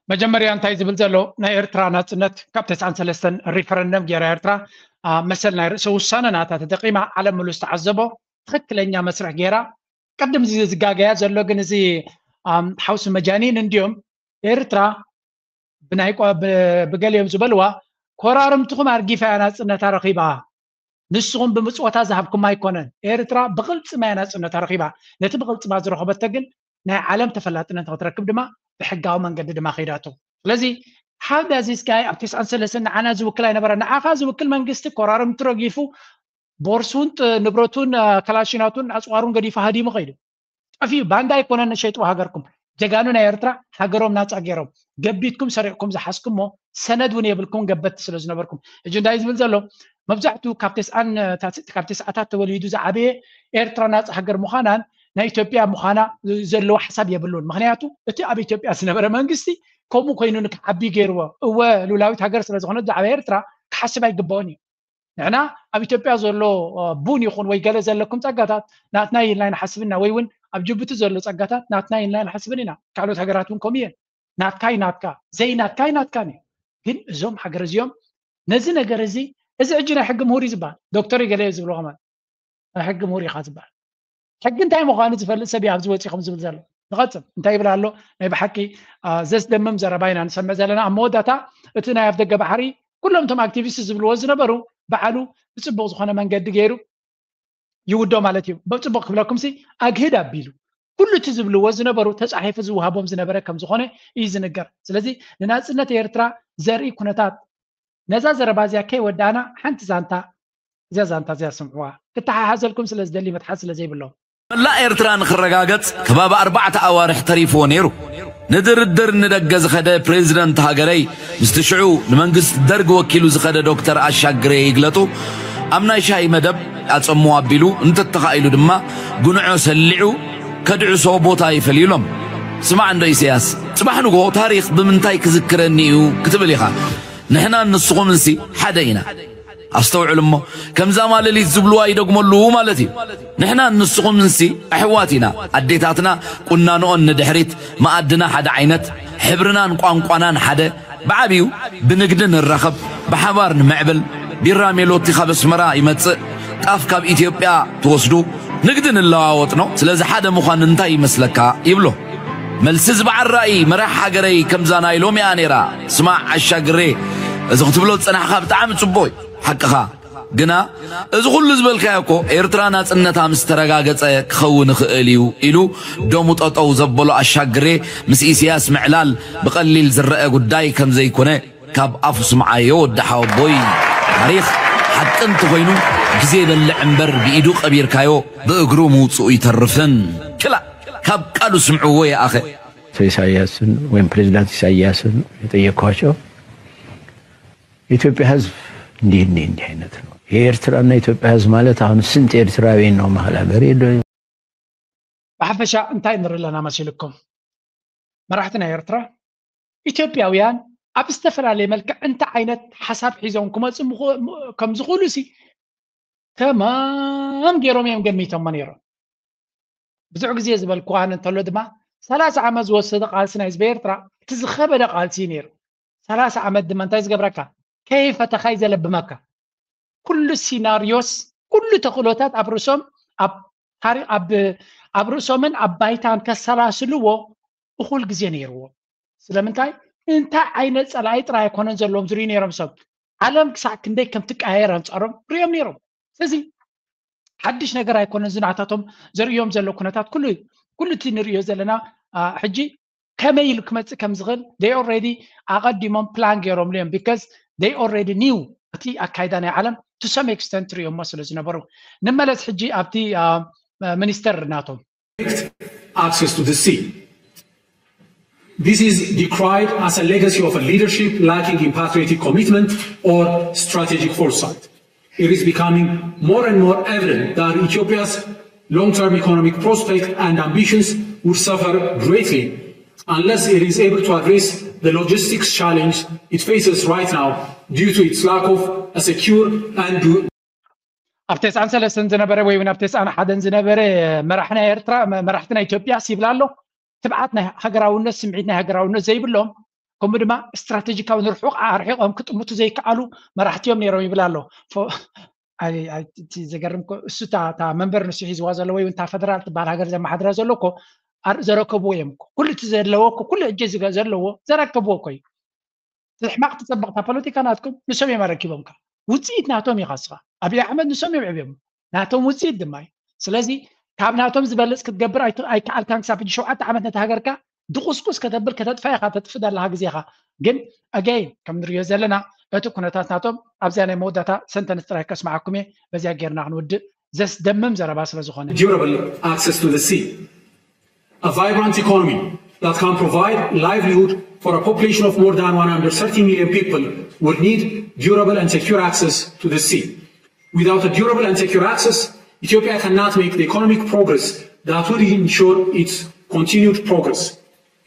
መጀመርያ እንታይ ዝብል ዘሎ ናይ ኤርትራ ናፅነት ካብ ተስዓን ሰለስተን ሪፈረንደም ገይራ ኤርትራ መሰል ናይ ርእሰ ውሳነ ናታ ተጠቂማ ዓለም ምሉ ዝተዓዘቦ ትኽክለኛ መስርሕ ገይራ ቅድም እዚ ዝጋገያ ዘሎ ግን እዚ ሓውሲ መጃኒን እንዲዮም ኤርትራ ብናይ ብገሊኦም ዝበልዋ ኮራርምትኹም ኣርጊፋ እያ ናፅነታ ረኺባ ንስኹም ብምፅወታ ዝሃብኩም ኣይኮነን ኤርትራ ብቕልፅማ እያ ናፅነታ ረኺባ ነቲ ብቕልፅማ ዝረኸበቶ ግን ናይ ዓለም ተፈላጥነት ንክትረክብ ድማ ብሕጋዊ መንገዲ ድማ ከይዳቶ ስለዚ how does this guy ኣብ ተስዓን ሰለስተን ንዓና ዝውክል ኣይነበረ ንዓኻ ዝውክል መንግስቲ ኮራርምቲ ረጊፉ ቦርሱን ንብረቱን ከላሽናቱን ኣፅዋሩን ገዲፉ ሃዲሙ ከይዱ ጠፊኡ ባንዳ ኣይኮነን ሸይጥዎ ሃገርኩም ጀጋኑ ናይ ኤርትራ ሃገሮም ናፃ ገይሮም ገቢትኩም ሰሪቕኩም ዝሓዝኩሞ ሰነድ እውን የብልኩም ገበትቲ ስለ ዝነበርኩም ሕጂ እንታይ ዝብል ዘሎ መብዛሕትኡ ካብ ተስዓን ካብ ተስዓታት ተወሊዱ ዝዓበየ ኤርትራ ናፃ ሃገር ምዃናን ናይ ኢትዮጵያ ምዃና ዘለዎ ሓሳብ የብሉን ምክንያቱ እቲ ኣብ ኢትዮጵያ ዝነበረ መንግስቲ ከምኡ ኮይኑ ንክዓቢ ገይርዎ እወ ሉላዊት ሃገር ስለ ዝኾነት ዝዓበየ ኤርትራ ክሓስብ ኣይግባኦን እዩ ንሕና ኣብ ኢትዮጵያ ዘሎ ቡን ይኹን ወይ ገለ ዘለኩም ጸጋታት ናትና ኢልና ይንሓስብ ኢና ወይ እውን ኣብ ጅቡቲ ዘሎ ጸጋታት ናትና ኢልና ይንሓስብን ኢና ካልኦት ሃገራት እውን ከምኡ እየን ናትካ ይናትካ ዘይናትካ ይናትካን እዩ ግን እዞም ሃገር እዚኦም ነዚ ነገር እዚ፣ እዚ ሕጂ ናይ ሕጊ ምሁር እዩ ዝበሃል፣ ዶክተር ገለ እዩ ዝብሎ ከማን ናይ ሕጊ ምሁር ኢኻ ዝበሃል። ሕጊ እንታይ ምዃኑ ዝፈልጥ ሰብ እዩ ኣብዚ ወፂኹም ዝብል ዘሎ። ንቐፅል እንታይ ይብል ኣሎ? ናይ ብሓቂ ዘስደምም ዘረባ ኢና ንሰምዕ ዘለና። ኣብ መወዳእታ እቲ ናይ ኣፍደገ ባሕሪ ኩሎም እቶም ኣክቲቪስት ዝብልዎ ዝነበሩ ባዕሉ ብፅቡቕ ዝኾነ መንገዲ ገይሩ ይውዶ ማለት እዩ። ብፅቡቕ ክብለኩም ሲ ኣግህድ ኣቢሉ ኩሉ እቲ ዝብልዎ ዝነበሩ ተፃሒፉ ዝወሃቦም ዝነበረ ከም ዝኾነ እዩ ዝንገር። ስለዚ ንናፅነት ኤርትራ ዘርኢ ኩነታት ነዛ ዘረባ እዚኣ ከይወዳእና ሓንቲ ዛንታ እዚኣ ዛንታ እዚኣ ስምዕዋ ክተሓሓዘልኩም ስለ ዝደሊ መትሓዝ ስለ ዘይብሎም መላእ ኤርትራ ንክረጋገጽ ከባቢ ኣርባዕተ ኣዋርሕ ተሪፍዎ ነይሩ። ንድርድር ንደገ ዝኸደ ፕሬዚደንት ሃገረይ ምስቲ ሽዑ ንመንግስቲ ደርግ ወኪሉ ዝኸደ ዶክተር ኣሻግሬ ይግለጡ ኣብ ናይ ሻሂ መደብ ኣጸሙ ኣቢሉ እንተተኻኢሉ ድማ ጉንዖ ሰሊዑ ከድዕሶ ቦታ ይፈልዩሎም። ስማዕ እንዶ ኢሰያስ፣ ጽባሕ ንግሆ ታሪኽ ብምንታይ ክዝክረኒ እዩ ክትብል ኢኻ። ንሕናን ንስኹምንሲ ሓደ ኢና። ኣስተውዕል እሞ ከምዛ ማለሊት ዝብልዋ ይደግመሉ ማለት እዩ። ንሕናን ንስኹምንሲ ኣሕዋት ኢና። ኣዴታትና ቁናንኦን ንድሕሪት፣ መኣድና ሓደ ዓይነት፣ ሕብርናን ቋንቋናን ሓደ፣ ብዓብዩ ብንግዲ ንራኸብ፣ ብሓባር ንምዕብል። ቢራ ሜሎቲ ካብ ኣስመራ ይመጽእ፣ ጣፍ ካብ ኢትዮጵያ ትወስዱ፣ ንግዲ ንለዋወጥ ነው። ስለዚ ሓደ ምዃን እንታይ ይመስለካ ይብሎ። መልሲ ዝበዓል ራእይ መራሕ ሃገረይ ከምዛ ናይ ሎሚኣ ነይራ። ስማዕ ኣሻግሬ፣ እዚ ክትብሎ ዝጸናሕካ ብጣዕሚ ጽቡቕ እዩ፣ ሓቅኻ። ግና እዚ ኩሉ ዝበልካዮ እኮ ኤርትራ ናጽነታ ምስ ተረጋገጸ ክኸውን ይኽእል እዩ ኢሉ ደሙ ጠጠው ዘበሎ ኣሻግሬ ምስ ኢሳያስ ምዕላል ብቐሊል ዝረአ ጉዳይ ከም ዘይኮነ ካብ ኣፉ ስምዓዮ ወዲ ሓወቦይ። ታሪኽ ሓቂ እንተኾይኑ ግዜ ይበልዕ እምበር ብኢዱ ቀቢርካዮ ብእግሩ ምውፅኡ ይተርፍን። ክላእ ካብ ቃሉ ስምዕዎ ይኣኸ። ኢሳያስን ወይም ፕሬዚዳንት ኢሳያስን የጠየቅኳቸው የኢትዮጵያ ህዝብ እንዲህ እንዲህ እንዲህ አይነት ነው። የኤርትራና የኢትዮጵያ ህዝብ ማለት አሁን ስንት ኤርትራዊ ነው መሀል ሀገር ሄዶ ብሓፈሻ እንታይ ንርኢ ኣለና መሲልኩም? መራሕቲ ናይ ኤርትራ ኢትዮጵያውያን ኣብ ዝተፈላለየ መልክዕ እንታይ ዓይነት ሓሳብ ሒዞም ክመፁ ምኽ- ከም ዝኽእሉ ሲ ተማም ገይሮም እዮም ገሚቶሞ ነይሮም። ብዙሕ ግዜ ዝበልኩ ኣነ እንተሎ ድማ ሰላሳ ዓመት ዝወሰደ ቃልሲ ናይ ህዝቢ ኤርትራ እቲ ዝኸበደ ቃልሲ እዩ ነይሩ። ሰላሳ ዓመት ድማ እንታይ ዝገብረካ? ከይፈተኻ እዩ ዘለብመካ። ኩሉ ሲናርዮስ ኩሉ ተኽእሎታት ኣብ ርእሶም ኣብ ታሪ- ኣብ ኣብ ርእሶምን ኣብ ባይታን ከሰላስልዎ እኹል ግዜ ነይርዎ። ስለምንታይ እንታይ ዓይነት ጸላኢ ጥራይ ኣይኮነን ዘለዎም ዝርእዩ ነይሮም ሰብ ዓለም ክሳዕ ክንደይ ከም ትቀያየር ኣንጻሮም ርእዮም ነይሮም። ስለዚ ሓድሽ ነገር ኣይኮነን ዝናታቶም ዘርእዮም ዘሎ ኩነታት ኩሉ ኩሉ እቲ ንርእዮ ዘለና ሕጂ ከመይ ኢሉ ክመፅእ ከም ዝኽእል they already ኣቐዲሞም ፕላን ገይሮምሉ እዮም because they already knew እቲ ኣካይዳ ናይ ዓለም to some extent ርእዮሞ ስለ ዝነበሩ። ንመለስ ሕጂ ኣብቲ ሚኒስተር ናቶም። Access to the sea. This is decried as a legacy of a leadership lacking in patriotic commitment or strategic foresight. It is becoming more and more evident that Ethiopia's long-term economic prospects and ambitions would suffer greatly unless it is able to address the logistics challenge it faces right now due to its lack of a secure and ኣብ ተስዓን ሰለስተን ዝነበረ ወይ እውን ኣብ ተስዓን ሓደን ዝነበረ መራሕ ናይ ኤርትራ መ- መራሕቲ ናይ ኢትዮጵያ ይብል ኣሎ። ትብዓት ናይ ሃገራውነት ስምዒት ናይ ሃገራውነት ዘይብሎም ከምኡ ድማ ስትራቴጂካዊ ንርሑቕ ኣርሒቖም ክጥምቱ ዘይከኣሉ መራሕቲ እዮም ነይሮም ይብል ኣሎ። ፎ- ኣይ- ኣይ- እቲ ዘገርም እኮ እሱ እታ እታ መንበር ንሱ ሒዝዋ ዘሎ ወይ እውን እታ ፈደራል ትበሃል ሃገር ዘመሓድራ ዘሎ እኮ ኣር- ዘረከብዎ እዮም እኮ ኩሉ እቲ ዘለዎ እኮ ኩሉ እጀ ዝገ- ዘለዎ ዘረከብዎ እኮ እዩ። እቲ ሕማቕ ትጸብቕ እታ ፖለቲካ ናትኩም ንሶም እዮም ኣረኪቦምካ። ውጽኢት ናቶም ኢኻ እስኻ። ኣብይ ኣሕመድ ንሶም እዮም ዕብዮም ናቶም ውጽኢት ድማ እዩ። ስለዚ ካብ ናቶም ዝበልጽ ክትገብር ኣይት- ኣይከኣልካን ክሳብ ሕጂ ሸውዓተ ዓመት ነታ ሃገርካ ድቑስቁስ ከተብል ከተጥፋ ኢኻ ተጥፍእ ዘለኻ ግዜኻ። ግን ኣገይን ከም ንሪኦ ዘለና እቲ ኩነታት ናቶም ኣብዚኣ ናይ መወዳእታ ሰንተንስ ጥራይ ከስምዓኩም እየ። በዚኣ ጌርና ክንውድእ ዘስደምም ዘረባ ስለ ዝኾነ durable access to the sea. A vibrant economy that can provide livelihood for a population of more than one hundred thirty million people would need durable and secure access to the sea. Without a durable and secure access, Ethiopia cannot make the economic progress that would ensure its continued progress.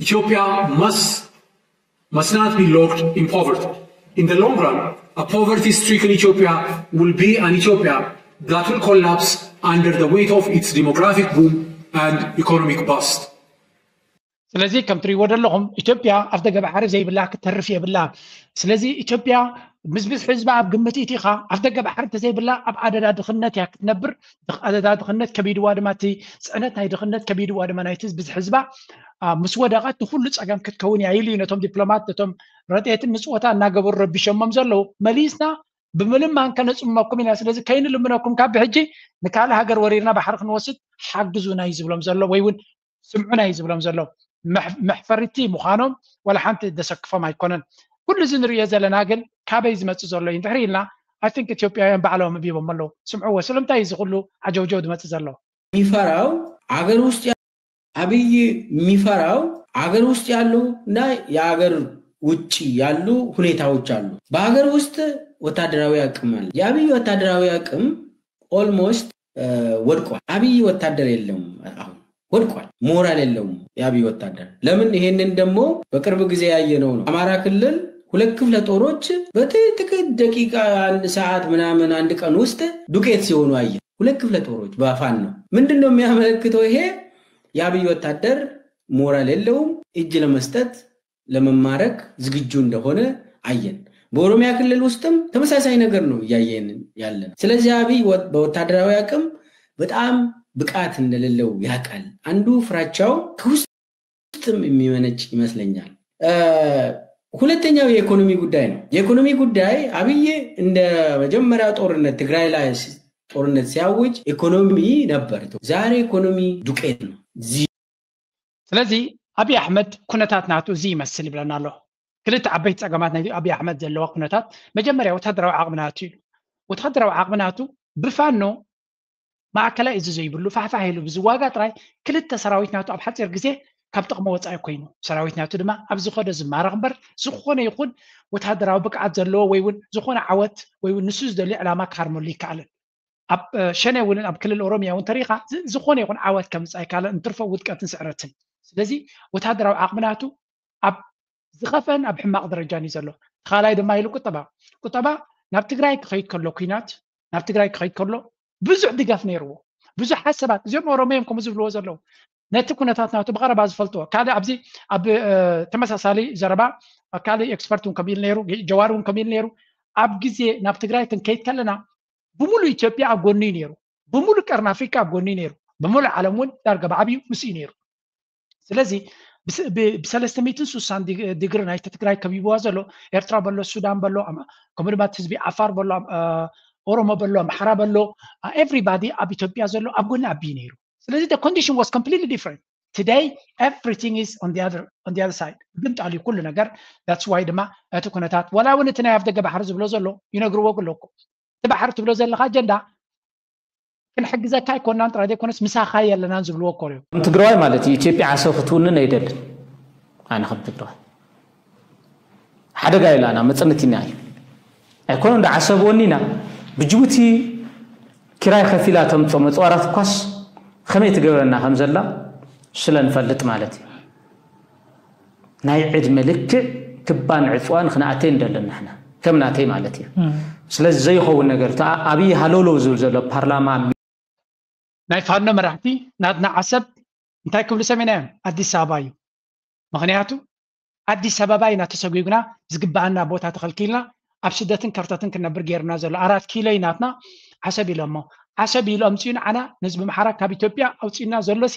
Ethiopia must must not be locked in poverty. In the long run, a poverty stricken Ethiopia will be an Ethiopia that will collapse under the weight of its demographic boom and economic bust. ስለዚ ከም ትሪእዎ ዘለኹም ኢትዮጵያ ኣፍ ደገ ባሕሪ ዘይብላ ክትተርፍ የብላ። ስለዚ ኢትዮጵያ ምስ ብዝሒ ህዝባ ኣብ ግምት ኢቲኻ ኣፍ ደገ ባሕሪ እንተዘይብላ ኣብ ኣደዳ ድኽነት እያ ክትነብር። ኣደዳ ድኽነት ከቢድዋ ድማ እቲ ፅዕነት ናይ ድኽነት ከቢድዋ ድማ ናይቲ ብዝሒ ህዝባ ምስ ወደቐት ንኩሉ ፀገም ክትከውን እያ ኢሉ እዩ ነቶም ዲፕሎማት ነቶም ረድኤትን ምፅወታ እናገበሩ ረቢሾሞም ዘለዉ። መሊስና ብምልማን ከነፅመኩም ኢና። ስለዚ ከይንልምነኩም ካብ ብሕጂ ንካልእ ሃገር ወሪርና ባሕሪ ክንወስድ ሓግዙና እዩ ዝብሎም ዘሎ ወይ እውን ስምዑና እዩ ዝብሎም ዘሎ። መሕፈሪቲ ምዃኖም ዋላ ሓንቲ ደሰክፎም ኣይኮነን። ኩሉ እዚ ንርእዮ ዘለና ግን ካበይ ዝመፅእ ዘሎ እዩ እንድሕር ኢልና ኣይ ቲንክ ኢትዮጵያውያን ባዕሎም ቢቦም ኣለዉ። ስምዕዎ ስለምንታይ እዚ ኩሉ ዓጀውጀው ዝመፅእ ዘሎ? የሚፈራው አገር ውስጥ አብይ የሚፈራው አገር ውስጥ ያሉ እና የአገር ውጭ ያሉ ሁኔታዎች አሉ። በሀገር ውስጥ ወታደራዊ አቅም አለ። የአብይ ወታደራዊ አቅም almost ወድቋል። አብይ ወታደር የለም፣ አሁን ወድቋል። ሞራል የለውም የአብይ ወታደር። ለምን? ይሄንን ደግሞ በቅርብ ጊዜ ያየነው ነው። አማራ ክልል ሁለት ክፍለ ጦሮች በጥቂት ደቂቃ፣ አንድ ሰዓት ምናምን፣ አንድ ቀን ውስጥ ዱቄት ሲሆኑ አየ። ሁለት ክፍለ ጦሮች በፋኖ ነው። ምንድን ነው የሚያመለክተው ይሄ? የአብይ ወታደር ሞራል የለውም፣ እጅ ለመስጠት ለመማረክ ዝግጁ እንደሆነ አየን። በኦሮሚያ ክልል ውስጥም ተመሳሳይ ነገር ነው እያየን ያለ ነው። ስለዚህ አብይ በወታደራዊ አቅም በጣም ብቃት እንደሌለው ያውቃል። አንዱ ፍራቻው ከውስጥም የሚመነጭ ይመስለኛል። ሁለተኛው የኢኮኖሚ ጉዳይ ነው። የኢኮኖሚ ጉዳይ አብይ እንደ መጀመሪያው ጦርነት ትግራይ ላይ ጦርነት ሲያውጅ ኢኮኖሚ ነበር። ዛሬ ኢኮኖሚ ዱቄት ነው። ስለዚ ኣብይ ኣሕመድ ኩነታት ናቱ እዚ ይመስል ይብለና ኣሎ። ክልተ ዓበይቲ ፀገማት ናይ ኣብይ ኣሕመድ ዘለዋ ኩነታት መጀመርያ ወታደራዊ ዓቕሚ ናቱ እዩ። ወታደራዊ ዓቕሚ ናቱ ብፋኖ ማእከላይ እዚ ዘይብሉ ፋሕፋሕ ኢሉ ብዝዋጋ ጥራይ ክልተ ሰራዊት ናቱ ኣብ ሓፂር ግዜ ካብ ጥቕሚ ወፃኢ ኮይኑ ሰራዊት ናቱ ድማ ኣብ ዝኸዶ ዝማረኽ እምበር ዝኾነ ይኹን ወታደራዊ ብቅዓት ዘለዎ ወይ እውን ዝኾነ ዓወት ወይ እውን ንሱ ዝደልዮ ዕላማ ክሃርመሉ ይከኣልን። ኣብ ሸኔ እውን ኣብ ክልል ኦሮሚያ እውን ተሪኻ ዝኾነ ይኹን ዓወት ከምፃ ይካለ እንትርፎ ውድቀትን ስዕረትን። ስለዚ ወታደራዊ ዓቕሚ ናቱ ኣብ ዝኸፈን ኣብ ሕማቕ ደረጃን እዩ ዘሎ። ካልኣይ ድማ ኢሉ ቁጠባ ቁጠባ ናብ ትግራይ ክኸይድ ከሎ ኩናት ናብ ትግራይ ክኸይድ ከሎ ብዙሕ ድጋፍ ነይርዎ። ብዙሓት ሰባት እዚኦም ኦሮሞ እዮም ከምኡ ዝብልዎ ዘለዉ ነቲ ኩነታት ናቱ ብቐረባ ዝፈልጥዎ ካልእ ኣብዚ ኣብ ተመሳሳሊ ዘረባ ካልእ ኤክስፐርት እውን ከሚሉ ነይሩ ጀዋር እውን ከሚሉ ነይሩ ኣብ ግዜ ናብ ትግራይ ክንከይድ ከለና ብምሉእ ኢትዮጵያ ኣብ ጎኑ እዩ ነይሩ። ብምሉእ ቀርኒ ኣፍሪካ ኣብ ጎኑ እዩ ነይሩ። ብምሉእ ዓለም እውን ዳርጋ ብዓብዩ ምስ እዩ ነይሩ። ስለዚ ብሰለስተ ሚእትን ሱሳን ዲግሪ ናይ ትግራይ ከቢብዋ ዘሎ ኤርትራ በሎ ሱዳን በሎ ከምኡ ድማ ህዝቢ ዓፋር በሎ ኦሮሞ በሎ ኣምሓራ በሎ everybody ኣብ ኢትዮጵያ ዘሎ ኣብ ጎኒ ኣቢ ነይሩ። ስለዚ condition was completely different. Today everything is on the other on the other side። ግን ጣልዩ ኩሉ ነገር that's why ድማ እቲ ኩነታት ዋላ እውን እቲ ናይ ኣፍ ደገ ባሕሪ ዝብሎ ዘሎ ይነግርዎ ኣለኩ እቲ ባሕሪ ትብሎ ዘለካ ኣጀንዳ ክንሕግዘካ ኣይኮናን ጥራይ ዘይኮነስ ምሳኻ የለናን ዝብልዎ እኮ እዮም። ከም ትግራዋይ ማለት እዩ ኢትዮጵያ ዓሰብ ክትውንን ኣይደልን። ኣነ ከም ትግራዋይ ሓደጋ ኢላና መፅንት ኢና እዩ ኣይኮነ እንደ ዓሰብ ወኒና ብጅቡቲ ኪራይ ከፊላ ተምፅኦ መፅዋራት እኳስ ከመይ ትገብረና ከም ዘላ ስለ ንፈልጥ ማለት እዩ። ናይ ዕድመ ልክዕ ክባን ዕፅዋን ክንኣተይ እንደለን ንሕና ከም ናተይ ማለት እዩ። ስለዚ ዘይኸውን ነገር ኣብይ ሃለውለው ዝብል ዘሎ ፓርላማ ናይ ፋኖ መራሕቲ ናትና ዓሰብ እንታይ ክብሉ ሰሚዕናዮም ኣዲስ ኣበባ እዩ። ምኽንያቱ ኣዲስ ኣበባ ኢና ተሰጒግና ዝግበኣና ቦታ ተኸልኪልና ኣብ ስደትን ከርተትን ክነብር ገይርና ዘሎ ኣራት ኪሎ እዩ ናትና ዓሰብ ኢሎሞ ዓሰብ ኢሉ ኣምፅኡ ንዓና ንህዝቢ ኣምሓራ ካብ ኢትዮጵያ ኣውፅኡና ዘሎሲ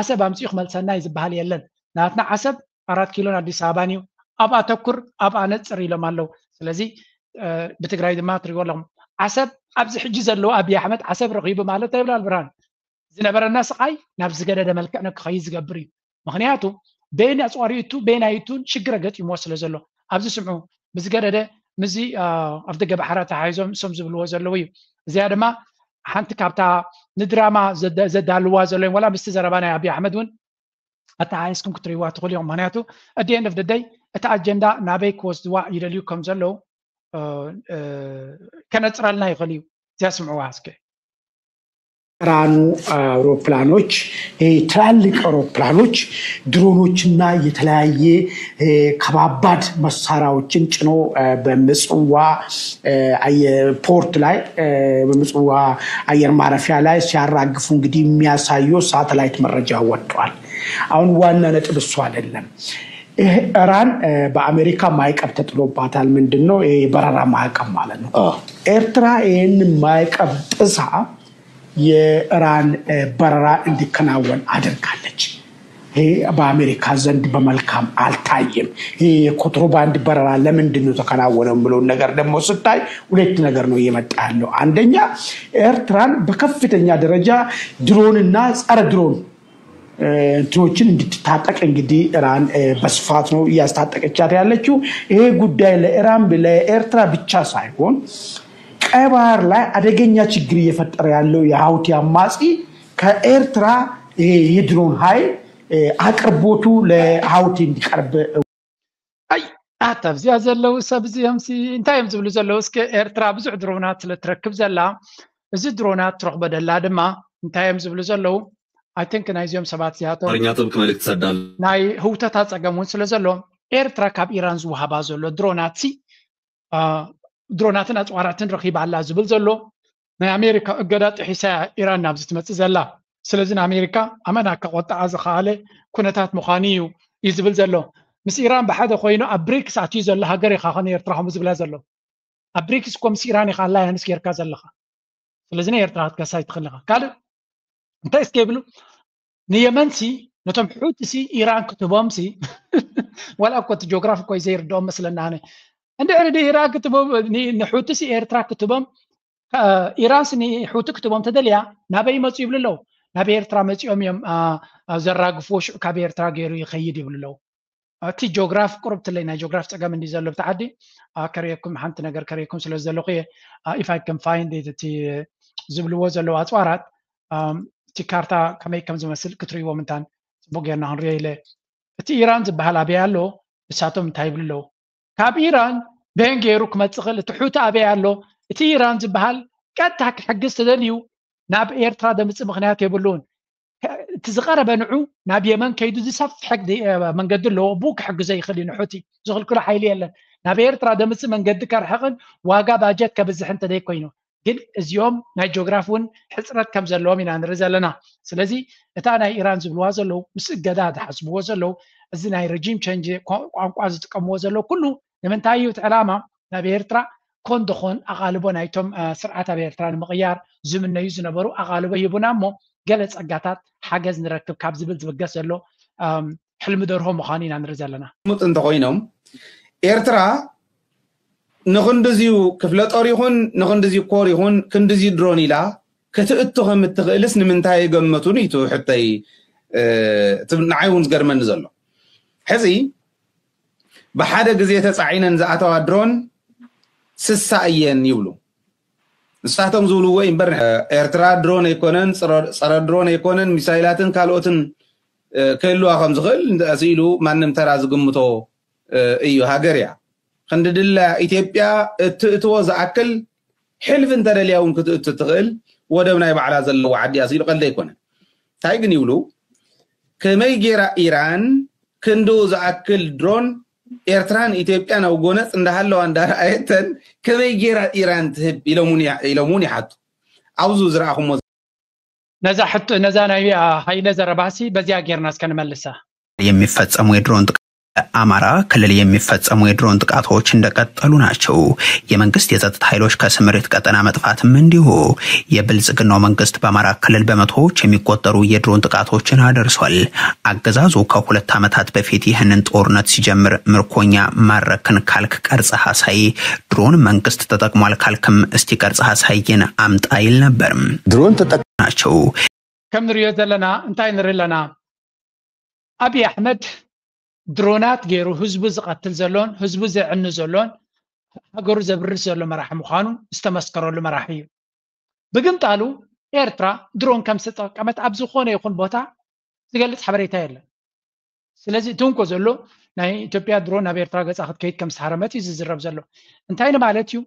ዓሰብ ኣምፅኡ ክመልሰና እዩ ዝበሃል የለን። ናትና ዓሰብ ኣራት ኪሎን ኣዲስ ኣበባን እዩ። ኣብኣ ተኩር ኣብኣ ነፅር ኢሎም ኣለዉ። ስለዚ ብትግራይ ድማ ትሪእዎ ኣለኹም ዓሰብ ኣብዚ ሕጂ ዘለዎ ኣብይ ኣሕመድ ዓሰብ ረኺቡ ማለት ኣይብላል ብርሃን ዝነበረና ስቓይ ናብ ዝገደደ መልክዕ ንክኸይድ ዝገብር እዩ። ምክንያቱ በየን ኣፅዋሪቱ በየን ኣይቱን ሽግር ኣገጢምዎ ስለ ዘሎ ኣብዚ ስምዑ ብዝገደደ ምስዚ ኣብ ደገ ባሕራ ተሓሒዞም እሶም ዝብልዎ ዘለዉ እዩ። እዚኣ ድማ ሓንቲ ካብታ ንድራማ ዘዳልዋ ዘለዮም ዋላ ምስቲ ዘረባ ናይ ኣብይ ኣሕመድ እውን ኣተሓሒዝኩም ክትሪእዋ ትኽእሉ እዮም። ምክንያቱ at the end of the day እቲ ኣጀንዳ ናበይ ክወስድዋ ይደልዩ ከም ዘለዉ ከነፅረልና ይኽእል እዩ። እዚኣ ስምዕዋ እስከ። ራኑ አውሮፕላኖች ትላልቅ አውሮፕላኖች ድሮኖችና የተለያየ ከባባድ መሳሪያዎችን ጭኖ በምጽዋ ፖርት ላይ በምጽዋ አየር ማረፊያ ላይ ሲያራግፉ እንግዲህ የሚያሳየው ሳተላይት መረጃ ወጥቷል። አሁን ዋና ነጥብ እሱ አይደለም። ኢራን በአሜሪካ ማዕቀብ ተጥሎባታል። ምንድን ነው ይሄ? የበረራ ማዕቀብ ማለት ነው። ኤርትራ ይህን ማዕቀብ ጥሳ የኢራን በረራ እንዲከናወን አድርጋለች። ይሄ በአሜሪካ ዘንድ በመልካም አልታየም። ይሄ የኮንትሮባንድ በረራ ለምንድን ነው ተከናወነ ብለውን ነገር ደግሞ ስታይ ሁለት ነገር ነው እየመጣ ያለው። አንደኛ ኤርትራን በከፍተኛ ደረጃ ድሮንና ጸረ ድሮን እንትኖችን እንድትታጠቅ እንግዲህ ኢራን በስፋት ነው እያስታጠቀቻት ያለችው። ይሄ ጉዳይ ለኢራን ለኤርትራ ብቻ ሳይሆን ቀይ ባህር ላይ አደገኛ ችግር እየፈጠረ ያለው የሀውቲ አማጺ ከኤርትራ ይሄ የድሮን ኃይል አቅርቦቱ ለሀውቲ እንዲቀርብ ኣይ ኣታ ኣብዚኣ ዘለዉ ሰብ እዚኦም ሲ እንታይ እዮም ዝብሉ ዘለዉ? እስከ ኤርትራ ብዙሕ ድሮናት ስለ ትረክብ ዘላ እዚ ድሮናት ትረኽቦ ደላ ድማ እንታይ እዮም ዝብሉ ዘለዉ? I think ናይዚኦም ሰባት እዚኣቶም ኣማርኛ ጥብቅ መልእክት ሰዳል ናይ ህውተታ ጸገም እውን ስለ ዘሎ ኤርትራ ካብ ኢራን ዝወሃባ ዘሎ ድሮናት ሲ ድሮናትን ኣፅዋራትን ረኺባ ኣላ ዝብል ዘሎ ናይ ኣሜሪካ እገዳ ጥሒሳ እያ ኢራን ናብዚ ትመፅእ ዘላ። ስለዚ ንኣሜሪካ ኣመና ከቆጥዓ ዝኸኣለ ኩነታት ምዃኑ እዩ እዩ ዝብል ዘሎ። ምስ ኢራን ብሓደ ኮይኑ ኣብ ብሪክስ ኣትዩ ዘሎ ሃገር ኢኻ ኸ ንኤርትራ ከምኡ ዝብላ ዘሎ። ኣብ ብሪክስ እኮ ምስ ኢራን ኢኻ ኣላያንስ ጌርካ ዘለኻ። ስለዚ ንኤርትራ ክትከሳ ኣይትኽእል ኢኻ። ካልእ እንታይ እስከ ይብሉ ንየመንሲ ነቶም ሑትሲ ኢራን ክትቦምሲ ዋላ እኮ እቲ ጂኦግራፊ እኮ ዘይርድኦም መስለና ኣነ እንድሕሪ ኢራን ክትቦም ንሑትሲ ኤርትራ ክትቦም ኢራንስ ንሑቲ ክትቦም ተደልያ ናበይ ይመፁ ይብሉ ኣለዉ ናብ ኤርትራ መፂኦም እዮም ዘራግፍዎ ሽዑ ካብ ኤርትራ ገይሩ ይኸይድ ይብሉ ኣለዉ እቲ ጂኦግራፍ ቁርብትለይ ናይ ጂኦግራፍ ፀገም እንዲ ዘሎ ብቲ ዓዲ ከርእየኩም ሓንቲ ነገር ከርእየኩም ስለ ዘለኹ እየ if I can find it እቲ ዝብልዎ ዘለዉ ኣፅዋራት እቲ ካርታ ከመይ ከም ዝመስል ክትርእይዎ ምንታን ፅቡቅ ጌርና ክንሪኦ ኢለ እቲ ኢራን ዝበሃል ኣበይ ኣሎ ንሳቶም እንታይ ይብሉ ኣለዉ ካብ ኢራን በን ገይሩ ክመፅእ ክእል እቲ ሑቲ ኣበይ ኣሎ እቲ ኢራን ዝበሃል ቀጥታ ክሕግዝ ተደልዩ ናብ ኤርትራ ደምፅእ ምክንያት የብሉን እቲ ዝቐረበ ንዑ ናብ የመን ከይዱ ዝሰፍሐ መንገዲ ኣለዎ ብኡ ክሕግዞ ይኽእል እዩ ንሑቲ ዝኽልክሎ ሓይሊ የለን ናብ ኤርትራ ደምፅእ መንገዲ ከርሕቕን ዋጋ ባጀት ከብዝሕ እንተደይ ኮይኑ ግን እዚኦም ናይ ጂኦግራፊ እውን ሕፅረት ከም ዘለዎም ኢና ንርኢ ዘለና ስለዚ እታ ናይ ኢራን ዝብልዋ ዘለዉ ምስ እገዳ ዝሓስብዎ ዘለዉ እዚ ናይ ረጂም ቸንጅ ቋንቋ ዝጥቀምዎ ዘለዉ ኩሉ ንምንታይ እዩ እቲ ዕላማ ናብ ኤርትራ ኮን ደኾን ኣቓልቦ ናይቶም ስርዓት ኣብ ኤርትራ ንምቕያር ዝምነዩ ዝነበሩ ኣቓልቦ ሂቡና እሞ ገለ ጸጋታት ሓገዝ ንረክብ ካብ ዝብል ዝብገስ ዘሎ ሕልሚ ደርሆ ምዃኑ ኢና ንርኢ ዘለና። ሙጥ እንተኾይኖም ኤርትራ ንኽንድዝዩ ክፍለ ጦር ይኹን ንኽንድዝዩ ኮር ይኹን ክንድዝዩ ድሮን ኢላ ክትእቱ ከም እትኽእልስ ንምንታይ የገመቱን እዩ ሕተይ ንዓይ እውን ዝገርመኒ ዘሎ ሕዚ ብሓደ ግዜ ተፃዒነን ዝኣተዋ ድሮን ስሳ እየን ይብሉ ንሳቶም ዝብልዎ እምበር ኤርትራ ድሮን ኣይኮነን ፀረ ድሮን ኣይኮነን ሚሳይላትን ካልኦትን ክህልዋ ከም ዝኽእል ስኢሉ ማንም ተራ ዝግምቶ እዩ ሃገር እያ ክንዲ ድላ ኢትዮጵያ እትእትዎ ዝኣክል ሕልፊ እንተደልያ እውን ክትእቱ ትኽእል ወደብ ናይ ባዕላ ዘለዎ ዓዲ እያ ስኢሉ ቀልዲ ኣይኮነን እንታይ ግን ይብሉ ከመይ ጌራ ኢራን ክንድኡ ዝኣክል ድሮን ኤርትራን ኢትዮጵያን ኣብ ጎነፅ እንዳሃለዋ እንዳረኣየተን ከመይ ጌራ ኢራን ትህብ ኢሎም እውን ይሓቱ ኣብዚ ዝረኣኹሞ ነዛ ሕቶ ነዛ ናይ ሃይለ ዘረባሲ በዚያ ጌርና እስከ ንመልሳ የሚፈጸሙ የድሮን ጥቃ አማራ ክልል የሚፈጸሙ የድሮን ጥቃቶች እንደቀጠሉ ናቸው። የመንግስት የጸጥታ ኃይሎች ከስምሪት ቀጠና መጥፋትም እንዲሁ። የብልጽግናው መንግስት በአማራ ክልል በመቶዎች የሚቆጠሩ የድሮን ጥቃቶችን አደርሷል። አገዛዙ ከሁለት ዓመታት በፊት ይህንን ጦርነት ሲጀምር ምርኮኛ ማረክን ካልክ ቀርጸህ አሳይ፣ ድሮን መንግስት ተጠቅሟል ካልክም እስቲ ቀርጸህ አሳየን አምጣ ይል ነበር። ድሮን ተጠቅ ናቸው። ከም ንሪኦ ዘለና እንታይ ንርኢ ኣለና ኣብይ ኣሕመድ ድሮናት ገይሩ ህዝቡ ዝቐትል ዘሎን ህዝቡ ዘዕኒ ዘሎን ሃገሩ ዘብርስ ዘሎ መራሒ ምዃኑ ዝተመስከረሉ መራሒ እዩ ብግምጣሉ ኤርትራ ድሮን ከም ዝተጠቀመት ኣብ ዝኾነ ይኹን ቦታ ዝገልፅ ሓበሬታ የለን ስለዚ እቲ እንኮ ዘሎ ናይ ኢትዮጵያ ድሮን ናብ ኤርትራ ገፃ ክትከይድ ከም ዝተሃረመት እዩ ዝዝረብ ዘሎ እንታይ ንማለት እዩ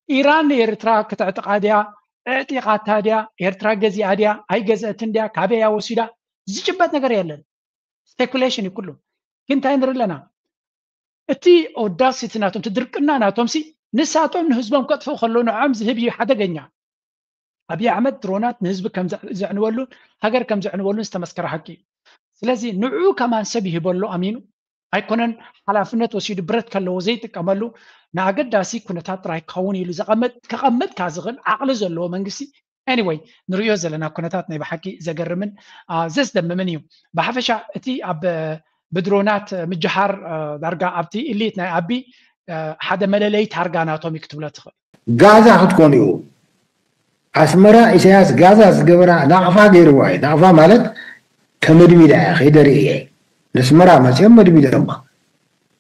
ኢራን ንኤርትራ ክተዕጥቓ ድያ ኣዕጢቓታ ድያ ኤርትራ ገዚኣ ድያ ኣይገዘአትን ድያ ካበይ እያ ወሲዳ ዝጭበጥ ነገር የለን ስፔኩሌሽን እዩ ኩሉ ግን እንታይ ንርኢ ኣለና እቲ ኦዳሲቲ ናቶም እቲ ድርቅና ናቶም ሲ ንሳቶም ንህዝቦም ከጥፍኡ ከለዉ ንዖም ዝህብ እዩ ሓደገኛ ኣብይ ኣሕመድ ድሮናት ንህዝቢ ከም ዘዕንወሉን ሃገር ከም ዘዕንወሉን ዝተመስከረ ሓቂ እዩ ስለዚ ንዑ ከማን ሰብ ይህበሉ ኣሚኑ ኣይኮነን ሓላፍነት ወሲዱ ብረት ከለዎ ዘይጥቀመሉ ንኣገዳሲ ኩነታት ጥራይ ክኸውን ኢሉ ዘቐመጥ ከቐመጥካ ዝኽእል ዓቕሊ ዘለዎ መንግስቲ anyway ንርእዮ ዘለና ኩነታት ናይ ብሓቂ ዘገርምን ዘስደምምን እዩ። ብሓፈሻ እቲ ኣብ ብድሮናት ምጅሃር ዳርጋ ኣብቲ ኢሊት ናይ ኣቢ ሓደ መለለይ ታርጋ ናቶም እዩ ክትብሎ ትኽእል። ጋዛ ክትኮን እዩ ኣስመራ ኢሳያስ ጋዛ ዝገበራ ናቕፋ ገይርዋ እዩ። ናቕፋ ማለት ተመድሚዳ እያ ከይደርኢ እየ ነስመራ መፅኦም መድሚዶማ።